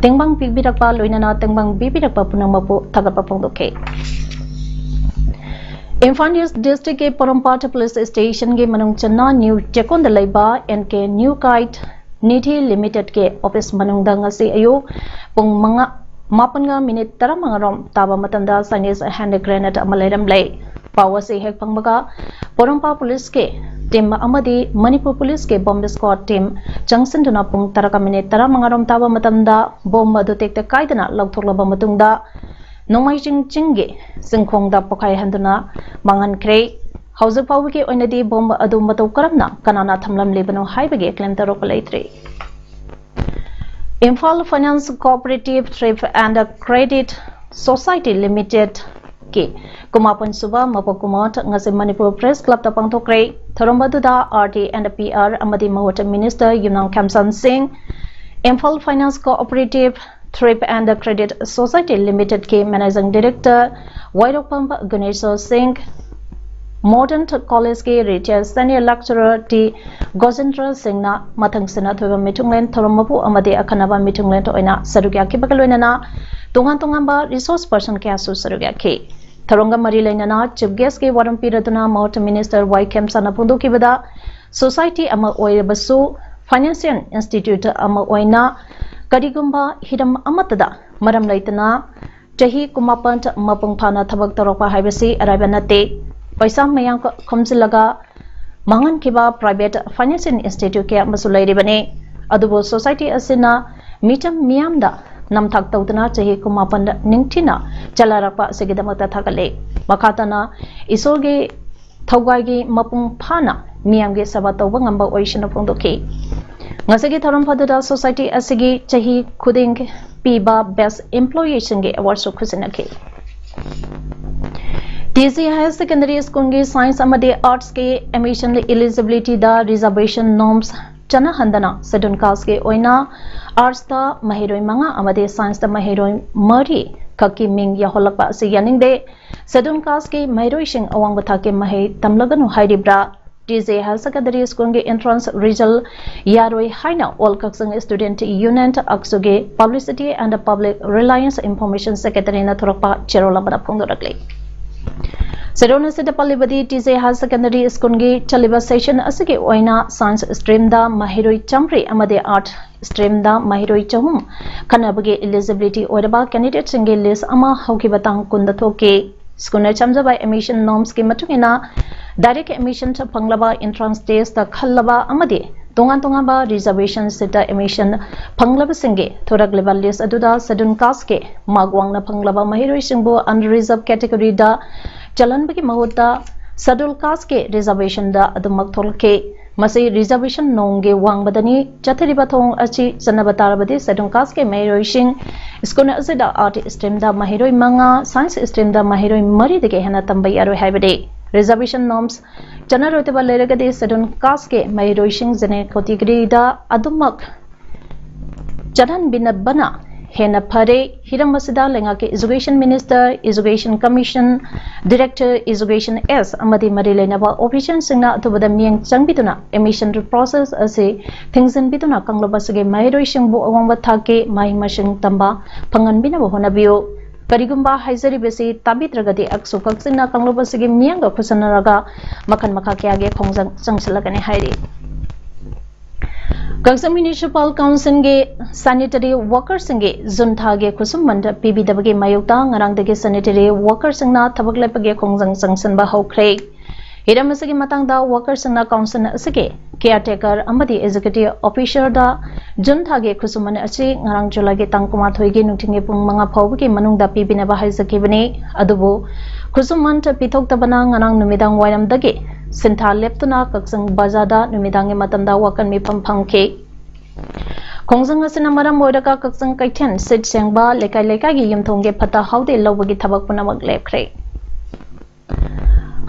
ꯇꯦꯡꯕꯥꯡ ꯄꯤꯕꯤꯔꯛꯄ, ꯂꯣꯏꯅꯅ ꯇꯦꯡꯕꯥꯡ ꯄꯤꯕꯤꯔꯛꯄ ꯄꯨꯝꯅꯃꯛꯄꯨ ꯊꯥꯒꯠꯄ ꯐꯣꯡꯗꯣꯛꯈꯤ꯫ ꯏꯝꯐꯥꯜ ꯏꯁ ꯗꯤꯁꯇ꯭ꯔꯤꯛꯀꯤ ꯄꯣꯔꯣꯝꯄꯥꯠ ꯄꯨꯂꯤꯁ ꯁ꯭ꯇꯦꯁꯟꯒꯤ ꯃꯅꯨꯡ ꯆꯟꯅ ꯅ꯭ꯌꯨ ꯆꯦꯛꯀꯣꯟꯗ ꯂꯩꯕ and K new ꯀꯥꯏꯠ Nidhi ꯂꯤꯃꯤꯇꯦꯗꯀꯤ office ꯃꯅꯨꯡꯗ ꯉꯁꯤ ꯑꯌꯨꯛ ꯄꯨꯡ ꯃꯉꯥ, ꯃꯥꯄꯟꯒ ꯃꯤꯅꯤꯠ ꯇꯔꯥꯃꯉꯥꯔꯣꯝ ꯇꯥꯕ ꯃꯇꯝꯗ ꯆꯥꯏꯅꯤꯁ ꯍꯦꯟ ꯒ꯭ꯔꯦꯅꯦꯗ ꯑꯃ ꯂꯩꯔꯝꯂꯦ꯫ ꯄꯥꯎ ꯑꯁꯤ ꯍꯦꯛ ꯐꯪꯕꯒ ꯄꯣꯔꯣꯝꯄꯥꯠ ꯄꯨꯂꯤꯁꯀꯤ ꯇꯤꯝ ꯑꯃꯗꯤ ꯃꯅꯤꯄꯨꯔ ꯄꯨꯂꯤꯁꯀꯤ ꯕꯣꯝꯕ ꯁ꯭ꯀ꯭ꯋꯥꯗ ꯇꯤꯝ ꯆꯪꯁꯤꯟꯗꯨꯅ ꯄꯨꯡ ꯇꯔꯥꯒ ꯃꯤꯅꯤꯠ ꯇꯔꯥꯃꯉꯥꯔꯣꯝ ꯇꯥꯕ ꯃꯇꯝꯗ ꯕꯣꯝꯕ ꯑꯗꯨ ꯇꯦꯛꯇ ꯀꯥꯏꯗꯅ ꯂꯧꯊꯣꯛꯂꯕ ꯃꯇꯨꯡꯗ ꯅꯣꯡꯃꯥꯏꯖꯤꯡ ꯆꯤꯡꯒꯤ ꯆꯤꯡꯈꯣꯡꯗ ꯄꯣꯈꯥꯏꯍꯟꯗꯨꯅ ꯃꯥꯡꯍꯟꯈ꯭ꯔꯦ꯫ ꯍꯧꯖꯤꯛ ꯐꯥꯎꯕꯒꯤ ꯑꯣꯏꯅꯗꯤ ꯕꯣꯝꯕ ꯑꯗꯨ ꯃꯇꯧ ꯀꯔꯝꯅ ꯀꯅꯥꯅ ꯊꯝꯂꯝꯂꯤꯕꯅꯣ ꯍꯥꯏꯕꯒꯤ ꯀ꯭ꯂꯦꯝ ꯇꯧꯔꯛꯄ ꯂꯩꯇ꯭ꯔꯤ꯫ Imphal finance cooperative thrift and credit society ꯂꯤꯃꯤꯇꯦꯗꯀꯤ ꯀꯨꯟꯃꯥꯄꯟ ꯁꯨꯕ ꯃꯄꯣꯛ ꯀꯨꯝꯑꯣꯟ ꯉꯁꯤ ꯃꯅꯤꯄꯨꯔ ꯄ꯭ꯔꯦꯁ ꯀ꯭ꯂꯕꯇ ꯄꯥꯡꯊꯣꯛꯈ꯭ꯔꯦ꯫ ꯊꯧꯔꯝ ꯑꯗꯨꯗ R D N P R ꯑꯃꯗꯤ ꯃꯍꯨꯠ minister Yumnam Khemchand Singh, Imphal finance cooperative thrift and credit society ꯂꯤꯃꯤꯇꯦꯗꯀꯤ managing director Wairokpam Gunesor Singh, Modern College ꯀꯤ retired senior lecturer T Gojendra ꯁꯤꯡꯅ ꯃꯊꯪꯁꯤꯅ ꯑꯊꯣꯏꯕ ꯃꯤꯊꯨꯡꯂꯦꯟ ꯊꯧꯔꯝ ꯃꯄꯨ ꯑꯃꯗꯤ ꯑꯈꯟꯅꯕ ꯃꯤꯊꯨꯡꯂꯦꯟ ꯑꯣꯏꯅ ꯁꯔꯨꯛ ꯌꯥꯈꯤꯕꯒ ꯂꯣꯏꯅꯅ ꯇꯣꯉꯥꯟ ꯇꯣꯉꯥꯟꯕ resource person ꯀꯌꯥꯁꯨ ꯁꯔꯨꯛ ꯌꯥꯈꯤ꯫ ꯊꯧꯔꯝꯒ ꯃꯔꯤ ꯂꯩꯅꯅ chief guest ꯀꯤ ꯋꯥꯔꯣꯝ ꯄꯤꯔꯗꯨꯅ ꯃꯍꯨꯠ minister ꯋꯥꯏ ꯈꯦꯝꯆꯥꯅ ꯐꯣꯡꯗꯣꯛꯈꯤꯕꯗ society ꯑꯃ ꯑꯣꯏꯔꯕꯁꯨ financial institute ꯑꯃ ꯑꯣꯏꯅ ꯀꯔꯤꯒꯨꯝꯕ ꯍꯤꯔꯝ ꯑꯃꯠꯇꯗ ꯃꯔꯝ ꯂꯩꯇꯅ ꯆꯍꯤ ꯀꯨꯟꯃꯥꯄꯟ ꯃꯄꯨꯡ ꯐꯥꯅ ꯊꯕꯛ ꯇꯧꯔꯛꯄ ꯍꯥꯏꯕꯁꯤ ꯑꯔꯥꯏꯕ ꯅꯠꯇꯦ꯫ ꯄꯩꯁꯥ ꯃꯌꯥꯝ ꯈꯣꯝꯖꯤꯜꯂꯒ ꯃꯥꯡꯍꯟꯈꯤꯕ private financial institute ꯀꯌꯥ ꯑꯃꯁꯨ ꯂꯩꯔꯤꯕꯅꯤ꯫ ꯑꯗꯨꯕꯨ society ꯑꯁꯤꯅ ꯃꯤꯆꯝ ꯃꯤꯌꯥꯝꯗ ꯅꯝꯊꯥꯛ ꯇꯧꯗꯨꯅ ꯆꯍꯤ ꯀꯨꯟꯃꯥꯄꯟ ꯅꯤꯡꯊꯤꯅ ꯆꯂꯥꯏꯔꯛꯄ ꯑꯁꯤꯒꯤꯗꯃꯛꯇ ꯊꯥꯒꯠꯂꯤ꯫ ꯃꯈꯥ ꯇꯥꯅ ꯏꯁꯣꯔꯒꯤ ꯊꯧꯒꯥꯏꯒꯤ ꯃꯄꯨꯡ ꯐꯥꯅ ꯃꯤꯌꯥꯝꯒꯤ ꯁꯦꯕꯥ ꯇꯧꯕ ꯉꯝꯕ ꯑꯣꯏꯁꯅꯨ ꯐꯣꯡꯗꯣꯛꯈꯤ꯫ ꯉꯁꯤꯒꯤ ꯊꯧꯔꯝ ꯑꯗꯨꯗ society ꯑꯁꯤꯒꯤ ꯆꯍꯤ ꯈꯨꯗꯤꯡ ꯄꯤꯕ best employee ꯁꯤꯡꯒꯤ award ꯁꯨ ꯈꯨꯖꯤꯟꯅꯈꯤ꯫ T G Higher Secondary School ꯒꯤ science ꯑꯃꯗꯤ arts ꯀꯤ admission eligibility ꯗ reservation norms ꯆꯠꯅꯍꯟꯗꯅ schedule caste ꯀꯤ ꯑꯣꯏꯅ arts ꯇ ꯃꯍꯩꯔꯣꯏ ꯃꯉꯥ ꯑꯃꯗꯤ science ꯇ ꯃꯍꯩꯔꯣꯏ ꯃꯔꯤ ꯈꯛꯀꯤ ꯃꯤꯡ ꯌꯥꯎꯍꯜꯂꯛꯄ ꯑꯁꯤ ꯌꯥꯅꯤꯡꯗꯦ꯫ Schedule caste ꯀꯤ ꯃꯍꯩꯔꯣꯏꯁꯤꯡ ꯑꯋꯥꯡꯕ ꯊꯥꯛꯀꯤ ꯃꯍꯩ ꯇꯝꯂꯒꯅꯨ ꯍꯥꯏꯔꯤꯕ꯭ꯔꯥ? T J Higher Secondary School ꯒꯤ entrance result ꯌꯥꯔꯣꯏ ꯍꯥꯏꯅ All Kakching Student Union, ꯑꯛꯁꯨꯒꯤ Publicity and Public Relations Information Secretary ꯅ ꯊꯣꯔꯛꯄ ꯆꯦꯔꯣꯜ ꯑꯃꯗ ꯐꯣꯡꯗꯣꯔꯛꯂꯤ꯫ ꯆꯦꯔꯣꯜ ꯑꯁꯤꯗ ꯄꯜꯂꯤꯕꯗꯤ T J Higher Secondary School ꯒꯤ ꯆꯠꯂꯤꯕ session ꯑꯁꯤꯒꯤ ꯑꯣꯏꯅ science stream ꯗ ꯃꯍꯩꯔꯣꯏ ꯆꯥꯃꯔꯤ ꯑꯃꯗꯤ arts stream ꯗ ꯃꯍꯩꯔꯣꯏ ꯆꯍꯨꯝ ꯈꯟꯅꯕꯒꯤ eligibility ꯑꯣꯏꯔꯕ candidate ꯁꯤꯡꯒꯤ list ꯑꯃ ꯍꯧꯈꯤꯕ ꯇꯥꯡ ꯀꯨꯟꯗ ꯊꯣꯛꯈꯤ꯫ School ꯅ ꯆꯝꯖꯕ admission norms ꯀꯤ ꯃꯇꯨꯡ ꯏꯟꯅ direct admission ꯐꯪꯂꯕ, entrance test ꯈꯜꯂꯕ ꯑꯃꯗꯤ ꯇꯣꯉꯥꯟ ꯇꯣꯉꯥꯟꯕ reservation seat admission ꯐꯪꯂꯕꯁꯤꯡꯒꯤ ꯊꯣꯔꯛꯂꯤꯕ list ꯑꯗꯨꯗ schedule caste ꯀꯤ mark ꯋꯥꯡꯅ ꯐꯪꯂꯕ ꯃꯍꯩꯔꯣꯏꯁꯤꯡꯕꯨ unreserved category ꯗ ꯆꯜꯍꯟꯕꯒꯤ ꯃꯍꯨꯠꯇ schedule caste ꯀꯤ reservation ꯗ ꯑꯗꯨꯃꯛ ꯊꯣꯛꯂꯛꯈꯤ꯫ ꯃꯁꯤ reservation ꯅꯣꯡꯒꯤ ꯋꯥꯡꯃꯗꯅꯤ꯫ ꯆꯠꯊꯔꯤꯕ ꯊꯧꯑꯣꯡ ꯑꯁꯤ ꯆꯠꯅꯕ ꯇꯥꯔꯕꯗꯤ schedule caste ꯀꯤ ꯃꯍꯩꯔꯣꯏꯁꯤꯡ school ꯑꯁꯤꯗ arts stream ꯗ ꯃꯍꯩꯔꯣꯏ ꯃꯉꯥ, science stream ꯗ ꯃꯍꯩꯔꯣꯏ ꯃꯔꯤꯗꯒꯤ ꯍꯦꯟꯅ ꯇꯝꯕ ꯌꯥꯔꯣꯏ ꯍꯥꯏꯕꯅꯤ꯫ Reservation norms ꯆꯠꯅꯔꯣꯏꯗꯕ ꯂꯩꯔꯒꯗꯤ schedule caste ꯀꯤ ꯃꯍꯩꯔꯣꯏꯁꯤꯡ general category ꯗ ꯑꯗꯨꯃꯛ ꯆꯠꯍꯟꯕꯤꯅꯕꯅ ꯍꯦꯟꯅ ꯐꯔꯦ꯫ ꯍꯤꯔꯝ ꯑꯁꯤꯗ ꯂꯩꯉꯥꯛꯀꯤ Education Minister, Education Commission, Director Education S ꯑꯃꯗꯤ ꯃꯔꯤ ꯂꯩꯅꯕ officialꯁꯤꯡꯅ ꯑꯊꯨꯕꯗ ꯃꯤꯠꯌꯦꯡ ꯆꯪꯕꯤꯗꯨꯅ admission process ꯑꯁꯤ ꯊꯤꯡꯖꯤꯟꯕꯤꯗꯨꯅ ꯀꯥꯡꯂꯨꯞ ꯑꯁꯤꯒꯤ ꯃꯍꯩꯔꯣꯏꯁꯤꯡꯕꯨ ꯑꯋꯥꯡꯕ ꯊꯥꯛꯀꯤ ꯃꯍꯩ ꯃꯁꯤꯡ ꯇꯝꯕ ꯐꯪꯍꯟꯕꯤꯅꯕ ꯍꯣꯠꯅꯕꯤꯌꯨ꯫ ꯀꯔꯤꯒꯨꯝꯕ ꯍꯥꯏꯖꯔꯤꯕꯁꯤ ꯇꯥꯕꯤꯗ꯭ꯔꯒꯗꯤ ꯑꯀꯁꯨ ꯀꯛꯆꯤꯡꯅ ꯀꯥꯡꯂꯨꯞ ꯑꯁꯤꯒꯤ ꯃꯤꯌꯥꯝꯒ ꯈꯨꯠꯁꯝꯅꯔꯒ ꯃꯈꯜ ꯃꯈꯥ ꯀꯌꯥꯒꯤ ꯈꯣꯡꯖꯪ ꯆꯪꯁꯤꯜꯂꯛꯀꯅꯤ ꯍꯥꯏꯔꯤ꯫ ꯀꯛꯆꯤꯡ Municipal Councilꯒꯤ sanitary workerꯁꯤꯡꯒꯤ ꯖꯨꯟ ꯊꯥꯒꯤ ꯈꯨꯠꯁꯨꯃꯟ ꯄꯤꯕꯤꯗꯕꯒꯤ ꯃꯥꯌꯣꯛꯇ ꯉꯔꯥꯡꯗꯒꯤ sanitary workerꯁꯤꯡꯅ ꯊꯕꯛ ꯂꯦꯞꯄꯒꯤ ꯈꯣꯡꯖꯪ ꯆꯪꯁꯤꯟꯕ ꯍꯧꯈ꯭ꯔꯦ꯫ ꯍꯤꯔꯝ ꯑꯁꯤꯒꯤ ꯃꯇꯥꯡꯗ workerꯁꯤꯡꯅ council ꯑꯁꯤꯒꯤ caretaker ꯑꯃꯗꯤ executive officerꯗ ꯖꯨꯟ ꯊꯥꯒꯤ ꯈꯨꯠꯁꯨꯃꯟ ꯑꯁꯤ ꯉꯔꯥꯡ ꯖꯨꯂꯥꯏꯒꯤ ꯇꯥꯡ ꯀꯨꯟꯃꯥꯊꯣꯏꯒꯤ ꯅꯨꯡꯊꯤꯜꯒꯤ ꯄꯨꯡ ꯃꯉꯥ ꯐꯥꯎꯕꯒꯤ ꯃꯅꯨꯡꯗ ꯄꯤꯕꯤꯅꯕ ꯍꯥꯏꯖꯈꯤꯕꯅꯤ꯫ ꯑꯗꯨꯕꯨ ꯈꯨꯠꯁꯨꯃꯟ ꯄꯤꯊꯣꯛꯇꯕꯅ ꯉꯔꯥꯡ ꯅꯨꯃꯤꯗꯥꯡ ꯋꯥꯏꯔꯝꯗꯒꯤ ꯁꯤꯟꯊꯥ ꯂꯦꯞꯇꯨꯅ ꯀꯛꯆꯤꯡ ꯕꯖꯥꯔꯗ ꯅꯨꯃꯤꯗꯥꯡꯒꯤ ꯃꯇꯝꯗ ꯋꯥꯀꯟ ꯃꯤꯐꯝ ꯐꯝꯈꯤ꯫ ꯈꯣꯡꯖꯪ ꯑꯁꯤꯅ ꯃꯔꯝ ꯑꯣꯏꯔꯒ ꯀꯛꯆꯤꯡ ꯀꯩꯊꯦꯜ, ꯁꯤꯠ ꯁꯦꯡꯕ, ꯂꯩꯀꯥꯏ ꯂꯩꯀꯥꯏꯒꯤ ꯌꯨꯝꯊꯣꯡꯒꯤ ꯐꯠꯇ ꯍꯥꯎꯗꯤ ꯂꯧꯕꯒꯤ ꯊꯕꯛ ꯄꯨꯝꯅꯃꯛ ꯂꯦꯞꯈ꯭ꯔꯦ꯫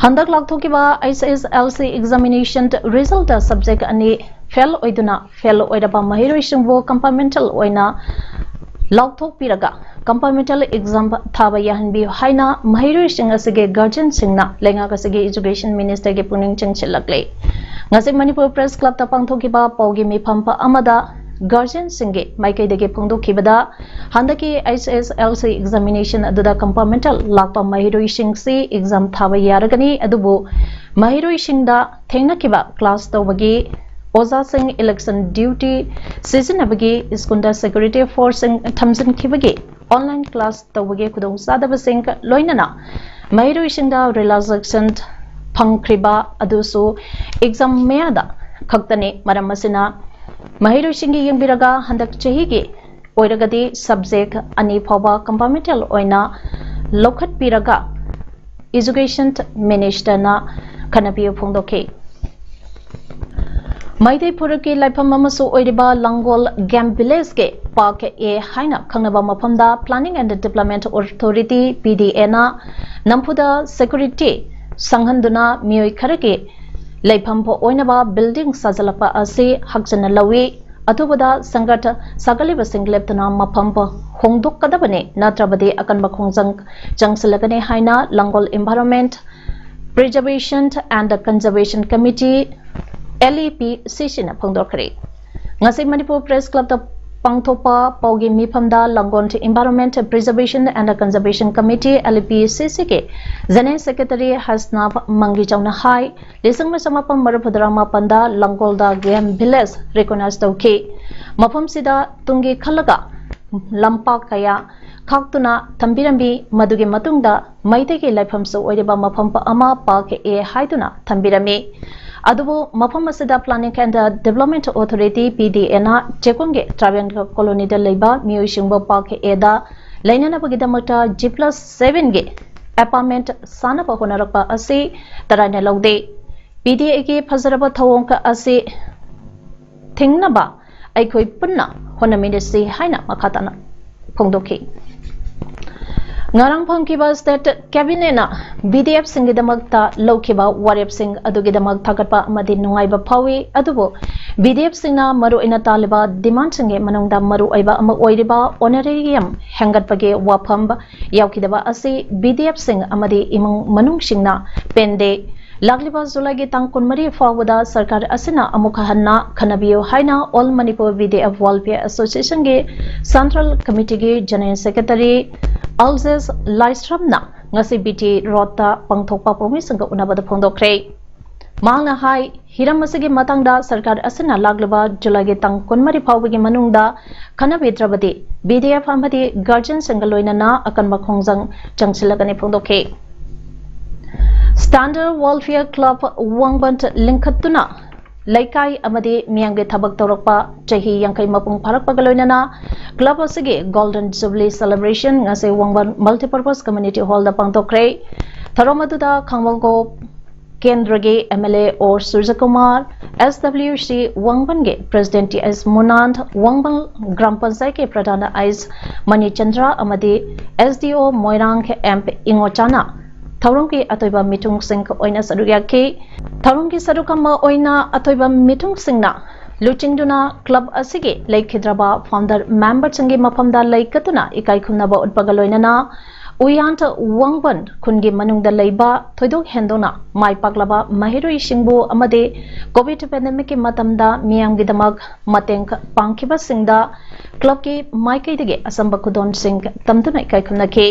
ꯍꯟꯗꯛ ꯂꯥꯎꯊꯣꯛꯈꯤꯕ H S L C examination resultꯇ subject ꯑꯅꯤ fail ꯑꯣꯏꯗꯨꯅ fail ꯑꯣꯏꯔꯕ ꯃꯍꯩꯔꯣꯏꯁꯤꯡꯕꯨ compartmental ꯑꯣꯏꯅ ꯂꯥꯎꯊꯣꯛꯄꯤꯔꯒ compartmental exam ꯊꯥꯕ ꯌꯥꯍꯟꯕꯤꯌꯨ ꯍꯥꯏꯅ ꯃꯍꯩꯔꯣꯏꯁꯤꯡ ꯑꯁꯤꯒꯤ guardianꯁꯤꯡꯅ ꯂꯩꯉꯥꯛ ꯑꯁꯤꯒꯤ Education Ministerꯒꯤ ꯄꯨꯛꯅꯤꯡ ꯆꯤꯡꯁꯤꯜꯂꯛꯂꯤ꯫ ꯉꯁꯤ ꯃꯅꯤꯄꯨꯔ Press Clubꯇ ꯄꯥꯡꯊꯣꯛꯈꯤꯕ ꯄꯥꯎꯒꯤ ꯃꯤꯐꯝ ꯑꯃꯗ guardianꯁꯤꯡꯒꯤ ꯃꯥꯏꯀꯩꯗꯒꯤ ꯐꯣꯡꯗꯣꯛꯈꯤꯕꯗ, ꯍꯟꯗꯛꯀꯤ H S L C examination ꯑꯗꯨꯗ compartmental ꯂꯥꯛꯄ ꯃꯍꯩꯔꯣꯏꯁꯤꯡꯁꯤ exam ꯊꯥꯕ ꯌꯥꯔꯒꯅꯤ, ꯑꯗꯨꯕꯨ ꯃꯍꯩꯔꯣꯏꯁꯤꯡꯗ ꯊꯦꯡꯅꯈꯤꯕ class ꯇꯧꯕꯒꯤ, ꯑꯣꯖꯥꯁꯤꯡ election duty ꯁꯤꯖꯤꯟꯅꯕꯒꯤ, ꯁ꯭ꯀꯨꯜꯗ security forceꯁꯤꯡ ꯊꯝꯖꯤꯟꯈꯤꯕꯒꯤ, online class ꯇꯧꯕꯒꯤ ꯈꯨꯗꯣꯡꯆꯥꯗꯕꯁꯤꯡ, ꯂꯣꯏꯅꯅ ꯃꯍꯩꯔꯣꯏꯁꯤꯡꯗ relaxation ꯐꯪꯈ꯭ꯔꯤꯕ ꯑꯗꯨꯁꯨ exam ꯃꯌꯥꯗ ꯈꯛꯇꯅꯤ꯫ ꯃꯔꯝ ꯑꯁꯤꯅ ꯃꯍꯩꯔꯣꯏꯁꯤꯡꯒꯤ ꯌꯦꯡꯕꯤꯔꯒ ꯍꯟꯗꯛ ꯆꯍꯤꯒꯤ ꯑꯣꯏꯔꯒꯗꯤ subject ꯑꯅꯤ ꯐꯥꯎꯕ compartmental ꯑꯣꯏꯅ ꯂꯧꯈꯠꯄꯤꯔꯒ Education Ministerꯅ ꯈꯟꯅꯕꯤꯌꯨ ꯐꯣꯡꯗꯣꯛꯈꯤ꯫ ꯃꯩꯇꯩ ꯐꯨꯔꯨꯞꯀꯤ ꯂꯥꯏꯐꯝ ꯑꯃꯁꯨ ꯑꯣꯏꯔꯤꯕ ꯂꯥꯡꯒꯣꯜ Game Villageꯀꯤ Park A ꯍꯥꯏꯅ ꯈꯪꯅꯕ ꯃꯐꯝꯗ Planning and Development Authority, P D Aꯅ ꯅꯝꯐꯨꯗ security ꯁꯪꯍꯟꯗꯨꯅ ꯃꯤꯑꯣꯏ ꯈꯔꯒꯤ ꯂꯩꯐꯝ ꯑꯣꯏꯅꯕ building ꯁꯥꯖꯤꯜꯂꯛꯄ ꯑꯁꯤ ꯍꯛꯆꯟꯅ ꯂꯧꯏ꯫ ꯑꯊꯨꯕꯗ ꯁꯪꯒꯠ ꯁꯥꯒꯠꯂꯤꯕꯁꯤꯡ ꯂꯦꯞꯇꯅ ꯃꯐꯝ ꯍꯣꯡꯗꯣꯛꯀꯗꯕꯅꯤ, ꯅꯠꯇ꯭ꯔꯕꯗꯤ ꯑꯀꯟꯕ ꯈꯣꯡꯖꯪ ꯆꯪꯁꯤꯜꯂꯒꯅꯤ ꯍꯥꯏꯅ ꯂꯥꯡꯒꯣꯜ Environment Preservation and Conservation Committee, L E P C C ꯅ ꯐꯣꯡꯗꯣꯛꯈ꯭ꯔꯦ꯫ ꯉꯁꯤ ꯃꯅꯤꯄꯨꯔ ꯄ꯭ꯔꯦꯁ ꯀ꯭ꯂꯕꯇ ꯄꯥꯡꯊꯣꯛꯄ ꯄꯥꯎꯒꯤ ꯃꯤꯐꯝꯗ ꯂꯥꯡꯒꯣꯜ Environment Preservation and Conservation Committee, L E P C C ꯒꯤ General Secretary ꯍꯁꯅꯥꯐ ꯃꯪꯒꯤꯆꯧꯅ ꯍꯥꯏ, ꯂꯤꯁꯤꯡ ꯑꯃ ꯆꯃꯥꯄꯟ ꯃꯔꯤꯐꯨꯇꯔꯥ ꯃꯥꯄꯟꯗ ꯂꯥꯡꯒꯣꯜꯗ Game Village recognize ꯇꯧꯈꯤ꯫ ꯃꯐꯝꯁꯤꯗ ꯇꯨꯡꯒꯤ ꯈꯜꯂꯒ ꯂꯝꯄꯥꯛ ꯀꯌꯥ ꯈꯥꯛꯇꯨꯅ ꯊꯝꯕꯤꯔꯝꯃꯤ꯫ ꯃꯗꯨꯒꯤ ꯃꯇꯨꯡꯗ ꯃꯩꯇꯩꯒꯤ ꯂꯥꯏꯐꯝꯁꯨ ꯑꯣꯏꯔꯤꯕ ꯃꯐꯝ ꯑꯃ ꯄꯥꯛ ꯑꯦ ꯍꯥꯏꯗꯨꯅ ꯊꯝꯕꯤꯔꯝꯃꯤ꯫ ꯑꯗꯨꯕꯨ ꯃꯐꯝ ꯑꯁꯤꯗ Planning and Development Authority, P D A ꯅ ꯆꯦꯛꯀꯣꯟꯒꯤ tribal colony ꯗ ꯂꯩꯕ ꯃꯤꯑꯣꯏꯁꯤꯡꯕꯨ ꯄꯥꯛ ꯑꯦ ꯗ ꯂꯩꯅꯅꯕꯒꯤꯗꯃꯛꯇ G plus seven ꯒꯤ apartment ꯁꯥꯅꯕ ꯍꯣꯠꯅꯔꯛꯄ ꯑꯁꯤ ꯇꯔꯥꯏꯅ ꯂꯧꯗꯦ꯫ P D A ꯒꯤ ꯐꯖꯔꯕ ꯊꯧꯑꯣꯡ ꯑꯁꯤ ꯊꯤꯡꯅꯕ ꯑꯩꯈꯣꯏ ꯄꯨꯟꯅ ꯍꯣꯠꯅꯃꯤꯟꯅꯁꯤ ꯍꯥꯏꯅ ꯃꯈꯥ ꯇꯥꯅ ꯐꯣꯡꯗꯣꯛꯈꯤ꯫ ꯉꯔꯥꯡ ꯐꯪꯈꯤꯕ state cabinet ꯅ B D F ꯁꯤꯡꯒꯤꯗꯃꯛꯇ ꯂꯧꯈꯤꯕ ꯋꯥꯔꯦꯞꯁꯤꯡ ꯑꯗꯨꯒꯤꯗꯃꯛ ꯊꯥꯒꯠꯄ ꯑꯃꯗꯤ ꯅꯨꯡꯉꯥꯏꯕ ꯐꯥꯎꯏ꯫ ꯑꯗꯨꯕꯨ B D F ꯁꯤꯡꯅ ꯃꯔꯨꯑꯣꯏꯅ ꯇꯥꯜꯂꯤꯕ demand ꯁꯤꯡꯒꯤ ꯃꯅꯨꯡꯗ ꯃꯔꯨꯑꯣꯏꯕ ꯑꯃ ꯑꯣꯏꯔꯤꯕ honorarium ꯍꯦꯟꯒꯠꯄꯒꯤ ꯋꯥꯐꯝ ꯌꯥꯎꯈꯤꯗꯕ ꯑꯁꯤ B D F ꯁꯤꯡ ꯑꯃꯗꯤ ꯏꯃꯨꯡ ꯃꯅꯨꯡꯁꯤꯡꯅ ꯄꯦꯟꯗꯦ꯫ ꯂꯥꯛꯂꯤꯕ ꯖꯨꯂꯥꯏꯒꯤ ꯇꯥꯡ ꯀꯨꯟꯃꯔꯤ ꯐꯥꯎꯕꯗ ꯁꯔꯀꯥꯔ ꯑꯁꯤꯅ ꯑꯃꯨꯛ ꯍꯟꯅ ꯈꯟꯅꯕꯤꯌꯨ ꯍꯥꯏꯅ All Manipur B D F Welfare Association ꯒꯤ Central Committee ꯒꯤ General Secretary ꯑꯜꯖꯦꯁ ꯂꯥꯏꯁ꯭ꯔꯝꯅ ꯉꯁꯤ B T Road ꯇ ꯄꯥꯡꯊꯣꯛꯄ ꯄꯥꯎꯃꯤꯁꯤꯡꯒ ꯎꯅꯕꯗ ꯐꯣꯡꯗꯣꯛꯈ꯭ꯔꯦ꯫ ꯃꯍꯥꯛꯅ ꯍꯥꯏ, ꯍꯤꯔꯝ ꯑꯁꯤꯒꯤ ꯃꯇꯥꯡꯗ ꯁꯔꯀꯥꯔ ꯑꯁꯤꯅ ꯂꯥꯛꯂꯤꯕ ꯖꯨꯂꯥꯏꯒꯤ ꯇꯥꯡ ꯀꯨꯟꯃꯔꯤ ꯐꯥꯎꯕꯒꯤ ꯃꯅꯨꯡꯗ ꯈꯟꯅꯕꯤꯗ꯭ꯔꯕꯗꯤ B D F ꯑꯃꯗꯤ guardian ꯁꯤꯡꯒ ꯂꯣꯏꯅꯅ ꯑꯀꯟꯕ ꯈꯣꯡꯖꯪ ꯆꯪꯁꯤꯜꯂꯒꯅꯤ ꯐꯣꯡꯗꯣꯛꯈꯤ꯫ Standard Welfare Club ꯋꯥꯡꯕꯟ ꯂꯤꯡꯈꯠꯇꯨꯅ ꯂꯩꯀꯥꯏ ꯑꯃꯗꯤ ꯃꯤꯌꯥꯝꯒꯤ ꯊꯕꯛ ꯇꯧꯔꯛꯄ ꯆꯍꯤ ꯌꯥꯡꯈꯩ ꯃꯄꯨꯡ ꯐꯥꯔꯛꯄꯒ ꯂꯣꯏꯅꯅ club ꯑꯁꯤꯒꯤ Golden Jubilee Celebration ꯉꯁꯤ ꯋꯥꯡꯕꯟ Multipurpose Community Hall ꯗ ꯄꯥꯡꯊꯣꯛꯈ꯭ꯔꯦ꯫ ꯊꯧꯔꯝ ꯑꯗꯨꯗ ꯈꯥꯡꯕꯣꯛ ꯀꯦꯟꯗ꯭ꯔꯒꯤ M L A O Surjakumar, S W C ꯋꯥꯡꯕꯟꯒꯤ President T S Munan, Wangban gram ꯄꯟꯆꯥꯌꯠꯀꯤ ꯄ꯭ꯔꯙꯥꯟ ꯑꯩꯁ ꯃꯅꯤꯆꯟꯗ꯭ꯔ ꯑꯃꯗꯤ S D O ꯃꯣꯏꯔꯥꯡ M ꯏꯉꯣꯆꯥꯅ ꯊꯧꯔꯝꯒꯤ ꯑꯇꯣꯏꯕ ꯃꯤꯊꯨꯡꯁꯤꯡ ꯑꯣꯏꯅ ꯁꯔꯨꯛ ꯌꯥꯈꯤ꯫ ꯊꯧꯔꯝꯒꯤ ꯁꯔꯨꯛ ꯑꯃ ꯑꯣꯏꯅ ꯑꯇꯣꯏꯕ ꯃꯤꯊꯨꯡꯁꯤꯡꯅ ꯂꯨꯆꯤꯡꯗꯨꯅ club ꯑꯁꯤꯒꯤ ꯂꯩꯈꯤꯗ꯭ꯔꯕ founder memberꯁꯤꯡꯒꯤ ꯃꯐꯝꯗ ꯂꯩꯀꯠꯇꯨꯅ ꯏꯀꯥꯏ ꯈꯨꯝꯅꯕ ꯎꯠꯄꯒ ꯂꯣꯏꯅꯅ ꯎꯌꯥꯟ ꯋꯥꯡꯕꯟ ꯈꯨꯟꯒꯤ ꯃꯅꯨꯡꯗ ꯂꯩꯕ ꯊꯣꯏꯗꯣꯛ ꯍꯦꯟꯗꯣꯛꯅ ꯃꯥꯏ ꯄꯥꯛꯂꯕ ꯃꯍꯩꯔꯣꯏꯁꯤꯡꯕꯨ ꯑꯃꯗꯤ COVID pandemicꯀꯤ ꯃꯇꯝꯗ ꯃꯤꯌꯥꯝꯒꯤꯗꯃꯛ ꯃꯇꯦꯡ ꯄꯥꯡꯈꯤꯕꯁꯤꯡꯗ clubꯀꯤ ꯃꯥꯏꯀꯩꯗꯒꯤ ꯑꯆꯝꯕ ꯈꯨꯗꯣꯜꯁꯤꯡ ꯇꯝꯗꯨꯅ ꯏꯀꯥꯏ ꯈꯨꯝꯅꯈꯤ꯫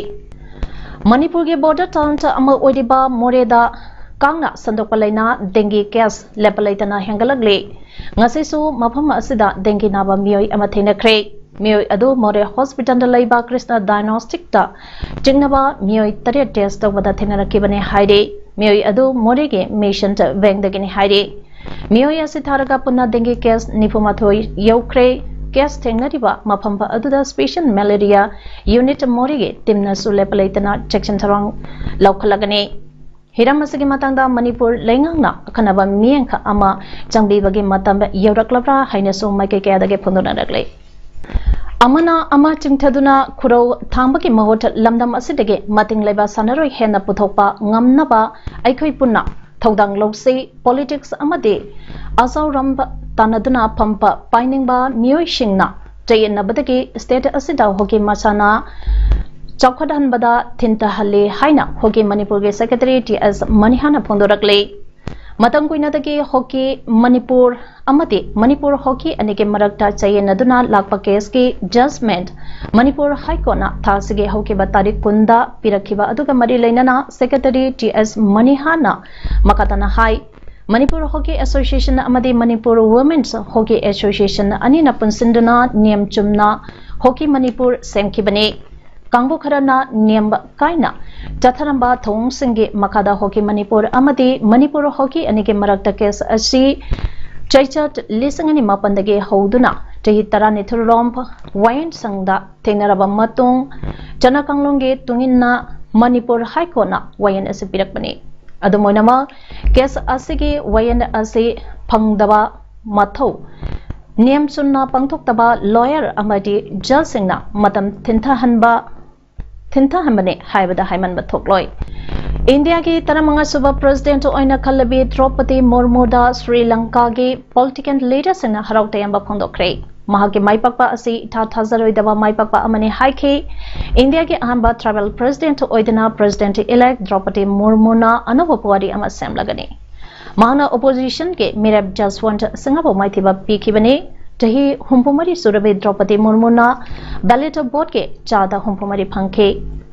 ꯃꯅꯤꯄꯨꯔꯒꯤ border town ꯑꯃ ꯑꯣꯏꯔꯤꯕ ꯃꯣꯔꯦꯗ ꯀꯥꯡꯅ ꯁꯟꯗꯣꯛꯄ ꯂꯩꯅꯥ dengue case ꯂꯦꯞꯄ ꯂꯩꯇꯅ ꯍꯦꯟꯒꯠꯂꯛꯂꯤ꯫ ꯉꯁꯤꯁꯨ ꯃꯐꯝ ꯑꯁꯤꯗ dengue ꯅꯥꯕ ꯃꯤꯑꯣꯏ ꯑꯃ ꯊꯦꯡꯅꯈ꯭ꯔꯦ꯫ ꯃꯤꯑꯣꯏ ꯑꯗꯨ ꯃꯣꯔꯦ hospitalꯗ ꯂꯩꯕ ꯀ꯭ꯔꯤꯁꯅ diagnosticꯇ ꯆꯤꯡꯅꯕ ꯃꯤꯑꯣꯏ ꯇꯔꯦꯠ test ꯇꯧꯕꯗ ꯊꯦꯡꯅꯔꯛꯈꯤꯕꯅꯤ ꯍꯥꯏꯔꯤ꯫ ꯃꯤꯑꯣꯏ ꯑꯗꯨ ꯃꯣꯔꯦꯒꯤ ꯃꯤꯁꯟ ꯕꯦꯡꯗꯒꯤꯅꯤ ꯍꯥꯏꯔꯤ꯫ ꯃꯤꯑꯣꯏ ꯑꯁꯤ ꯊꯥꯔꯒ ꯄꯨꯟꯅ dengue case ꯅꯤꯐꯨ ꯃꯥꯊꯣꯏ ꯌꯧꯈ꯭ꯔꯦ꯫ Case ꯊꯦꯡꯅꯔꯤꯕ ꯃꯐꯝ ꯑꯗꯨꯗ special malaria unit ꯃꯣꯔꯦꯒꯤ teamꯅꯁꯨ ꯂꯦꯞꯄ ꯂꯩꯇꯅ ꯆꯦꯛꯁꯤꯟ ꯊꯧꯔꯥꯡ ꯂꯧꯈꯠꯂꯒꯅꯤ꯫ ꯍꯤꯔꯝ ꯑꯁꯤꯒꯤ ꯃꯇꯥꯡꯗ ꯃꯅꯤꯄꯨꯔ ꯂꯩꯉꯥꯛꯅ ꯑꯈꯟꯅꯕ ꯃꯤꯠꯌꯦꯡ ꯑꯃ ꯆꯪꯕꯤꯕꯒꯤ ꯃꯇꯝ ꯌꯧꯔꯛꯂꯕ꯭ꯔꯥ ꯍꯥꯏꯅꯁꯨ ꯃꯥꯏꯀꯩ ꯀꯌꯥꯗꯒꯤ ꯐꯣꯡꯗꯣꯛꯅꯔꯛꯂꯤ꯫ ꯑꯃꯅ ꯑꯃ ꯆꯤꯡꯊꯗꯨꯅ ꯈꯨꯔꯧ ꯊꯥꯡꯕꯒꯤ ꯃꯍꯨꯠ ꯂꯝꯗꯝ ꯑꯁꯤꯗꯒꯤ ꯃꯇꯤꯡ ꯂꯩꯕ ꯁꯥꯟꯅꯔꯣꯏ ꯍꯦꯟꯅ ꯄꯨꯊꯣꯛꯄ ꯉꯝꯅꯕ ꯑꯩꯈꯣꯏ ꯄꯨꯟꯅ ꯊꯧꯗꯥꯡ ꯂꯧꯁꯤ꯫ Politics ꯑꯃꯗꯤ ꯑꯆꯧꯔꯝꯕ ꯇꯥꯟꯅꯗꯨꯅ ꯐꯝꯕ ꯄꯥꯏꯅꯤꯡꯕ ꯃꯤꯑꯣꯏꯁꯤꯡꯅ ꯆꯌꯦꯠꯅꯕꯗꯒꯤ state ꯑꯁꯤꯗ hockey ꯃꯁꯥꯟꯅ ꯆꯥꯎꯈꯠꯍꯟꯕꯗ ꯊꯤꯟꯊꯍꯜꯂꯤ ꯍꯥꯏꯅ Hockey ꯃꯅꯤꯄꯨꯔꯒꯤ secretary ꯇꯤ ꯑꯦꯁ ꯃꯅꯤꯍꯥꯅ ꯐꯣꯡꯗꯣꯔꯛꯂꯤ꯫ ꯃꯇꯝ ꯀꯨꯏꯅꯗꯒꯤ Hockey ꯃꯅꯤꯄꯨꯔ ꯑꯃꯗꯤ ꯃꯅꯤꯄꯨꯔ Hockey ꯑꯅꯤꯒꯤ ꯃꯔꯛꯇ ꯆꯌꯦꯠꯅꯗꯨꯅ ꯂꯥꯛꯄ caseꯀꯤ judgement ꯃꯅꯤꯄꯨꯔ High Courtꯅ ꯊꯥ ꯑꯁꯤꯒꯤ ꯍꯧꯈꯤꯕ ꯇꯥꯔꯤꯛ ꯀꯨꯟꯗ ꯄꯤꯔꯛꯈꯤꯕ ꯑꯗꯨꯒ ꯃꯔꯤ ꯂꯩꯅꯅ secretary ꯇꯤ ꯑꯦꯁ ꯃꯅꯤꯍꯥꯅ ꯃꯈꯥ ꯇꯥꯅ ꯍꯥꯏ, ꯃꯅꯤꯄꯨꯔ Hockey Association ꯑꯃꯗꯤ ꯃꯅꯤꯄꯨꯔ Women's Hockey Association ꯑꯅꯤꯅ ꯄꯨꯟꯁꯤꯟꯗꯨꯅ ꯅꯤꯌꯝ ꯆꯨꯝꯅ Hockey ꯃꯅꯤꯄꯨꯔ ꯁꯦꯝꯈꯤꯕꯅꯤ꯫ ꯀꯥꯡꯕꯨ ꯈꯔꯅ ꯅꯦꯝꯕ ꯀꯥꯏꯅ ꯆꯠꯊꯔꯝꯕ ꯊꯧꯑꯣꯡꯁꯤꯡꯒꯤ ꯃꯈꯥꯗ Hockey ꯃꯅꯤꯄꯨꯔ ꯑꯃꯗꯤ ꯃꯅꯤꯄꯨꯔ Hockey ꯑꯅꯤꯒꯤ ꯃꯔꯛꯇ case ꯑꯁꯤ ꯆꯩꯆꯠ ꯂꯤꯁꯤꯡ ꯑꯅꯤ ꯃꯥꯄꯟꯗꯒꯤ ꯍꯧꯗꯨꯅ ꯆꯍꯤ ꯇꯔꯥꯅꯤꯊꯣꯏꯔꯣꯝ ꯋꯥꯌꯦꯜ ꯁꯪꯗ ꯊꯦꯡꯅꯔꯕ ꯃꯇꯨꯡ, ꯆꯠꯅ ꯀꯥꯡꯂꯣꯟꯒꯤ ꯇꯨꯡꯏꯟꯅ ꯃꯅꯤꯄꯨꯔ High Courtꯅ ꯋꯥꯌꯦꯜ ꯑꯁꯤ ꯄꯤꯔꯛꯄꯅꯤ꯫ ꯑꯗꯨꯝ ꯑꯣꯏꯅꯃꯛ, case ꯑꯁꯤꯒꯤ ꯋꯥꯌꯦꯜ ꯑꯁꯤ ꯐꯪꯗꯕ ꯃꯊꯧ ꯅꯤꯌꯝ ꯆꯨꯝꯅ ꯄꯥꯡꯊꯣꯛꯇꯕ lawyer ꯑꯃꯗꯤ judgeꯁꯤꯡꯅ ꯃꯇꯝ ꯊꯤꯟꯊꯍꯟꯕ, ꯊꯤꯟꯊꯍꯟꯕꯅꯤ ꯍꯥꯏꯕꯗ ꯍꯥꯏꯃꯟꯕ ꯊꯣꯛꯂꯣꯏ꯫ ꯏꯟꯗꯤꯌꯥꯒꯤ ꯇꯔꯥꯃꯉꯥ ꯁꯨꯕ ꯄ꯭ꯔꯦꯁꯤꯗꯦꯟꯠ ꯑꯣꯏꯅ ꯈꯜꯂꯕꯤ ꯗ꯭ꯔꯧꯄꯗꯤ ꯃꯨꯔꯃꯨꯗ ꯁ꯭ꯔꯤ ꯂꯪꯀꯥꯒꯤ ꯄꯣꯂꯤꯇꯤꯀꯦꯜ ꯂꯤꯗꯔꯁꯤꯡꯅ ꯍꯔꯥꯎ ꯇꯌꯥꯝꯕ ꯐꯣꯡꯗꯣꯛꯈ꯭ꯔꯦ꯫ ꯃꯍꯥꯛꯀꯤ ꯃꯥꯏ ꯄꯥꯛꯄ ꯑꯁꯤ ꯏꯊꯥ ꯊꯥꯖꯔꯣꯏꯗꯕ ꯃꯥꯏ ꯄꯥꯛꯄ ꯑꯃꯅꯤ ꯍꯥꯏꯈꯤ꯫ ꯏꯟꯗꯤꯌꯥꯒꯤ ꯑꯍꯥꯟꯕ ꯇ꯭ꯔꯥꯏꯕꯦꯜ ꯄ꯭ꯔꯦꯁꯤꯗꯦꯟꯠ ꯑꯣꯏꯗꯨꯅ ꯄ꯭ꯔꯦꯁꯤꯗꯦꯟꯠ ꯏꯂꯦꯛ ꯗ꯭ꯔꯧꯄꯗꯤ ꯃꯨꯔꯃꯨꯅ ꯑꯅꯧꯕ ꯄꯨꯋꯥꯔꯤ ꯑꯃ ꯁꯦꯝꯂꯒꯅꯤ꯫ ꯃꯍꯥꯛꯅ ꯑꯣꯄꯣꯖꯤꯁꯟꯒꯤ ꯃꯤꯔꯦꯞ ꯖꯁꯋꯟꯠ ꯁꯤꯡꯍꯕꯨ ꯃꯥꯏꯊꯤꯕ ꯄꯤꯈꯤꯕꯅꯤ꯫ ꯆꯍꯤ ꯍꯨꯝꯐꯨ ꯃꯔꯤ ꯁꯨꯔꯕꯤ ꯗ꯭ꯔꯧꯄꯗꯤ ꯃꯨꯔꯃꯨꯅ ꯕꯦꯂꯦꯠ ꯚꯣꯠꯀꯤ ꯆꯥꯗ ꯍꯨꯝꯐꯨ ꯃꯔꯤ ꯐꯪꯈꯤ꯫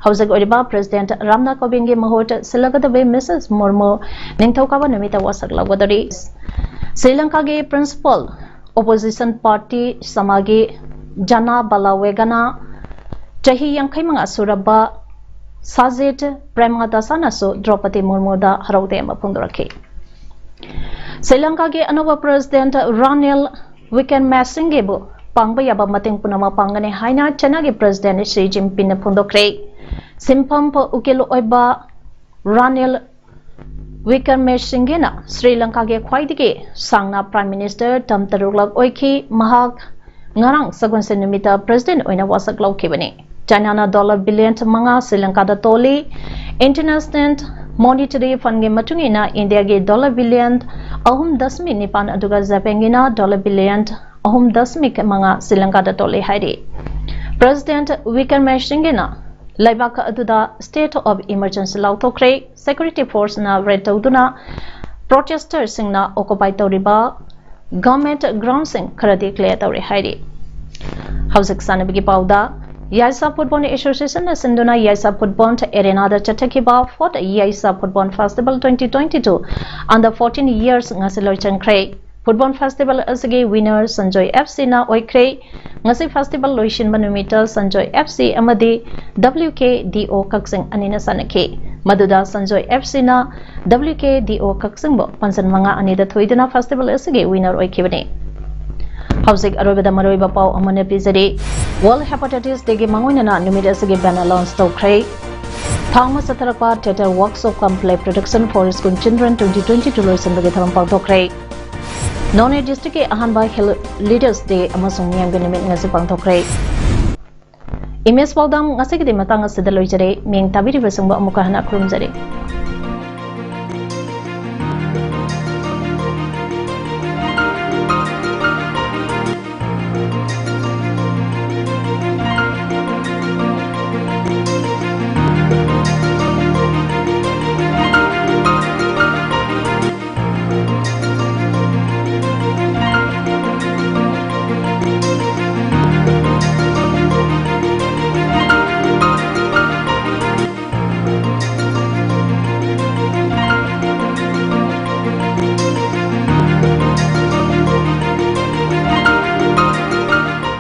ꯍꯧꯖꯤꯛ ꯑꯣꯏꯔꯤꯕ ꯄ꯭ꯔꯦꯁꯤꯗꯦꯟꯠ ꯔꯥꯝꯅꯥꯊ ꯀꯣꯕꯤꯟꯗꯒꯤ ꯃꯍꯨꯠ ꯁꯤꯜꯂꯒꯗꯕ ꯃꯤꯁꯦꯁ ꯃꯨꯔꯃꯨ ꯅꯤꯡꯊꯧꯀꯥꯕ ꯅꯨꯃꯤꯠꯇ ꯋꯥꯁꯛ ꯂꯧꯒꯗꯧꯔꯤ꯫ ꯁ꯭ꯔꯤ ꯂꯪꯀꯥꯒꯤ ꯄ꯭ꯔꯤꯟꯁꯤꯄꯥꯜ ꯑꯣꯄꯣꯖꯤꯁꯟ ꯄꯥꯔꯇꯤ ꯁꯃꯥꯒꯤ ꯖꯅꯥ ꯕꯂꯥꯋꯦꯒꯅ ꯆꯍꯤ ꯌꯥꯡꯈꯩ ꯃꯉꯥ ꯁꯨꯔꯕ ꯁꯥꯖꯤꯠ ꯄ꯭ꯔꯦꯃꯗꯥꯁꯥꯅꯁꯨ ꯗ꯭ꯔꯧꯄꯗꯤ ꯃꯨꯔꯃꯨꯗ ꯍꯔꯥꯎ ꯇꯌꯥꯝꯕ ꯐꯣꯡꯗꯣꯔꯛꯈꯤ꯫ ꯁ꯭ꯔꯤ ꯂꯪꯀꯥꯒꯤ ꯑꯅꯧꯕ ꯄ꯭ꯔꯦꯁꯤꯗꯦꯟꯠ ꯔꯥꯅꯤꯜ ꯋꯤꯀ꯭ꯔꯃꯁꯤꯡꯒꯦꯕꯨ ꯄꯥꯡꯕ ꯌꯥꯕ ꯃꯇꯦꯡ ꯄꯨꯝꯅꯃꯛ ꯄꯥꯡꯒꯅꯤ ꯍꯥꯏꯅ ꯆꯥꯏꯅꯥꯒꯤ ꯄ꯭ꯔꯦꯁꯤꯗꯦꯟꯠ ꯁꯤ ꯖꯤꯟꯄꯤꯡꯅ ꯐꯣꯡꯗꯣꯛꯈ꯭ꯔꯦ꯫ ꯁꯤꯟꯐꯝ ꯎꯀꯤꯜ ꯑꯣꯏꯕ ꯔꯥꯅꯤꯜ ꯋꯤꯀ꯭ꯔꯃꯁꯤꯡꯒꯦꯅ ꯁ꯭ꯔꯤ ꯂꯪꯀꯥꯒꯤ ꯈ꯭ꯋꯥꯏꯗꯒꯤ ꯁꯥꯡꯅ ꯄ꯭ꯔꯥꯏꯝ ꯃꯤꯅꯤꯁꯇꯔ ꯇꯔꯝ ꯇꯔꯨꯛꯂꯛ ꯑꯣꯏꯈꯤ꯫ ꯃꯍꯥꯛ ꯉꯔꯥꯡ ꯁꯒꯣꯜꯁꯦꯟ ꯅꯨꯃꯤꯠꯇ ꯄ꯭ꯔꯦꯁꯤꯗꯦꯟꯠ ꯑꯣꯏꯅ ꯋꯥꯁꯛ ꯂꯧꯈꯤꯕꯅꯤ꯫ ꯆꯥꯏꯅꯥꯅ ꯗꯣꯂꯔ ꯕꯤꯂꯤꯌꯟ ꯃꯉꯥ ꯁ꯭ꯔꯤ ꯂꯪꯀꯥꯗ ꯇꯣꯜꯂꯤ꯫ ꯏꯟꯇꯔꯅꯦꯁꯅꯦꯜ ꯃꯣꯅꯤꯇꯔꯤ ꯐꯟꯒꯤ ꯃꯇꯨꯡ ꯏꯟꯅ ꯏꯟꯗꯤꯌꯥꯒꯤ ꯗꯣꯂꯔ ꯕꯤꯂꯤꯌꯟ ꯑꯍꯨꯝ ꯗꯁꯃꯤꯛ ꯅꯤꯄꯥꯟ ꯑꯗꯨꯒ ꯖꯄꯥꯟꯒꯤꯅ ꯗꯣꯂꯔ ꯕꯤꯂꯤꯌꯟ ꯑꯍꯨꯝ ꯗꯁꯃꯤꯛ ꯃꯉꯥ ꯁ꯭ꯔꯤ ꯂꯪꯀꯥꯗ ꯇꯣꯜꯂꯤ ꯍꯥꯏꯔꯤ꯫ ꯄ꯭ꯔꯦꯁꯤꯗꯦꯟꯠ ꯋꯤꯀ꯭ꯔꯃꯁꯤꯡꯒꯦꯅ ꯂꯩꯕꯥꯛ ꯑꯗꯨꯗ ꯁ꯭ꯇꯦꯠ ꯑꯣꯐ ꯏꯃꯔꯖꯦꯟꯁꯤ ꯂꯥꯎꯊꯣꯛꯈ꯭ꯔꯦ꯫ ꯁꯦꯀ꯭ꯌꯨꯔꯤꯇꯤ ꯐꯣꯔꯁꯅ ꯔꯦꯗ ꯇꯧꯗꯨꯅ ꯄ꯭ꯔꯣꯇꯦꯁꯇꯔꯁꯤꯡꯅ ꯑꯣꯀꯨꯄꯥꯏ ꯇꯧꯔꯤꯕ ꯒꯚꯔꯟꯃꯦꯟꯠ ꯒ꯭ꯔꯥꯎꯟꯁꯤꯡ ꯈꯔꯗꯤ ꯀ꯭ꯂꯤꯌꯥꯔ ꯇꯧꯔꯦ ꯍꯥꯏꯔꯤ꯫ ꯍꯧꯖꯤꯛ ꯁꯥꯟꯅꯕꯒꯤ ꯄꯥꯎꯗ, ꯌꯥꯏꯁꯥ ꯐꯨꯠꯕꯣꯜ ꯑꯦꯁꯣꯁꯤꯌꯦꯁꯟꯅ ꯁꯤꯟꯗꯨꯅ ꯌꯥꯏꯁꯥ ꯐꯨꯠꯕꯣꯜ ꯑꯦꯔꯦꯅꯥꯗ ꯆꯠꯊꯈꯤꯕ fourth Yaisa football festival twenty twenty two under fourteen years ꯉꯁꯤ ꯂꯣꯏꯁꯤꯟꯈ꯭ꯔꯦ꯫ ꯐꯨꯠꯕꯣꯜ ꯐꯦꯁꯇꯤꯚꯦꯜ ꯑꯁꯤꯒꯤ ꯋꯤꯅꯔ ꯁꯟꯖꯣꯏ ꯑꯦꯐ ꯁꯤꯅ ꯑꯣꯏꯈ꯭ꯔꯦ꯫ ꯉꯁꯤ ꯐꯦꯁꯇꯤꯚꯦꯜ ꯂꯣꯏꯁꯤꯟꯕ ꯅꯨꯃꯤꯠꯇ ꯁꯟꯖꯣꯏ ꯑꯦꯐ ꯁꯤ ꯑꯃꯗꯤ ꯗꯕ꯭ꯂꯤꯎ ꯀꯦ ꯗꯤ ꯑꯣ ꯀꯛꯆꯤꯡ ꯑꯅꯤꯅ ꯁꯥꯟꯅꯈꯤ꯫ ꯃꯗꯨꯗ ꯁꯟꯖꯣꯏ ꯑꯦꯐ ꯁꯤꯅ ꯗꯕ꯭ꯂꯤꯎ ꯀꯦ ꯗꯤ ꯑꯣ ꯀꯛꯆꯤꯡꯕꯨ ꯄꯥꯟꯖꯟ ꯃꯉꯥ ꯑꯅꯤꯗ ꯊꯣꯏꯗꯨꯅ ꯐꯦꯁꯇꯤꯚꯦꯜ ꯑꯁꯤꯒꯤ ꯋꯤꯅꯔ ꯑꯣꯏꯈꯤꯕꯅꯤ꯫ ꯍꯧꯖꯤꯛ ꯑꯔꯣꯏꯕꯗ ꯃꯔꯨꯑꯣꯏꯕ ꯄꯥꯎ ꯑꯃꯅ ꯄꯤꯖꯔꯤ꯫ ꯋꯥꯔꯜꯗ ꯍꯦꯄꯥꯇꯥꯏꯇꯤꯁ ꯗꯦꯒꯤ ꯃꯥꯡꯑꯣꯏꯅꯅ ꯅꯨꯃꯤꯠ ꯑꯁꯤꯒꯤ ꯕꯦꯅꯔ ꯂꯣꯟꯆ ꯇꯧꯈ꯭ꯔꯦ꯫ ꯊꯥ ꯑꯃ ꯆꯠꯊꯔꯛꯄ theatre workshop cum play production for school children twenty twenty two ꯂꯣꯏꯁꯤꯟꯕꯒꯤ ꯊꯧꯔꯝ ꯄꯥꯡꯊꯣꯛꯈ꯭ꯔꯦ꯫ ꯅꯣꯅꯦ ꯗꯤꯁꯇ꯭ꯔꯤꯛꯀꯤ ꯑꯍꯥꯟꯕ ꯍꯤꯜ ꯂꯤꯗꯔꯁ ꯗꯦ ꯑꯃꯁꯨꯡ ꯃꯤꯌꯥꯝꯒꯤ ꯅꯨꯃꯤꯠ ꯉꯁꯤ ꯄꯥꯡꯊꯣꯛꯈ꯭ꯔꯦ꯫ ꯑꯦꯝ ꯑꯦꯁ ꯄꯥꯎꯗꯝ ꯉꯁꯤꯒꯤꯗꯤ ꯃꯇꯥꯡ ꯑꯁꯤꯗ ꯂꯣꯏꯖꯔꯦ꯫ ꯃꯤꯡ ꯇꯥꯕꯤꯔꯤꯕꯁꯤꯡꯕꯨ ꯑꯃꯨꯛꯀ ꯍꯟꯅ ꯈꯨꯔꯨꯝꯖꯔꯤ꯫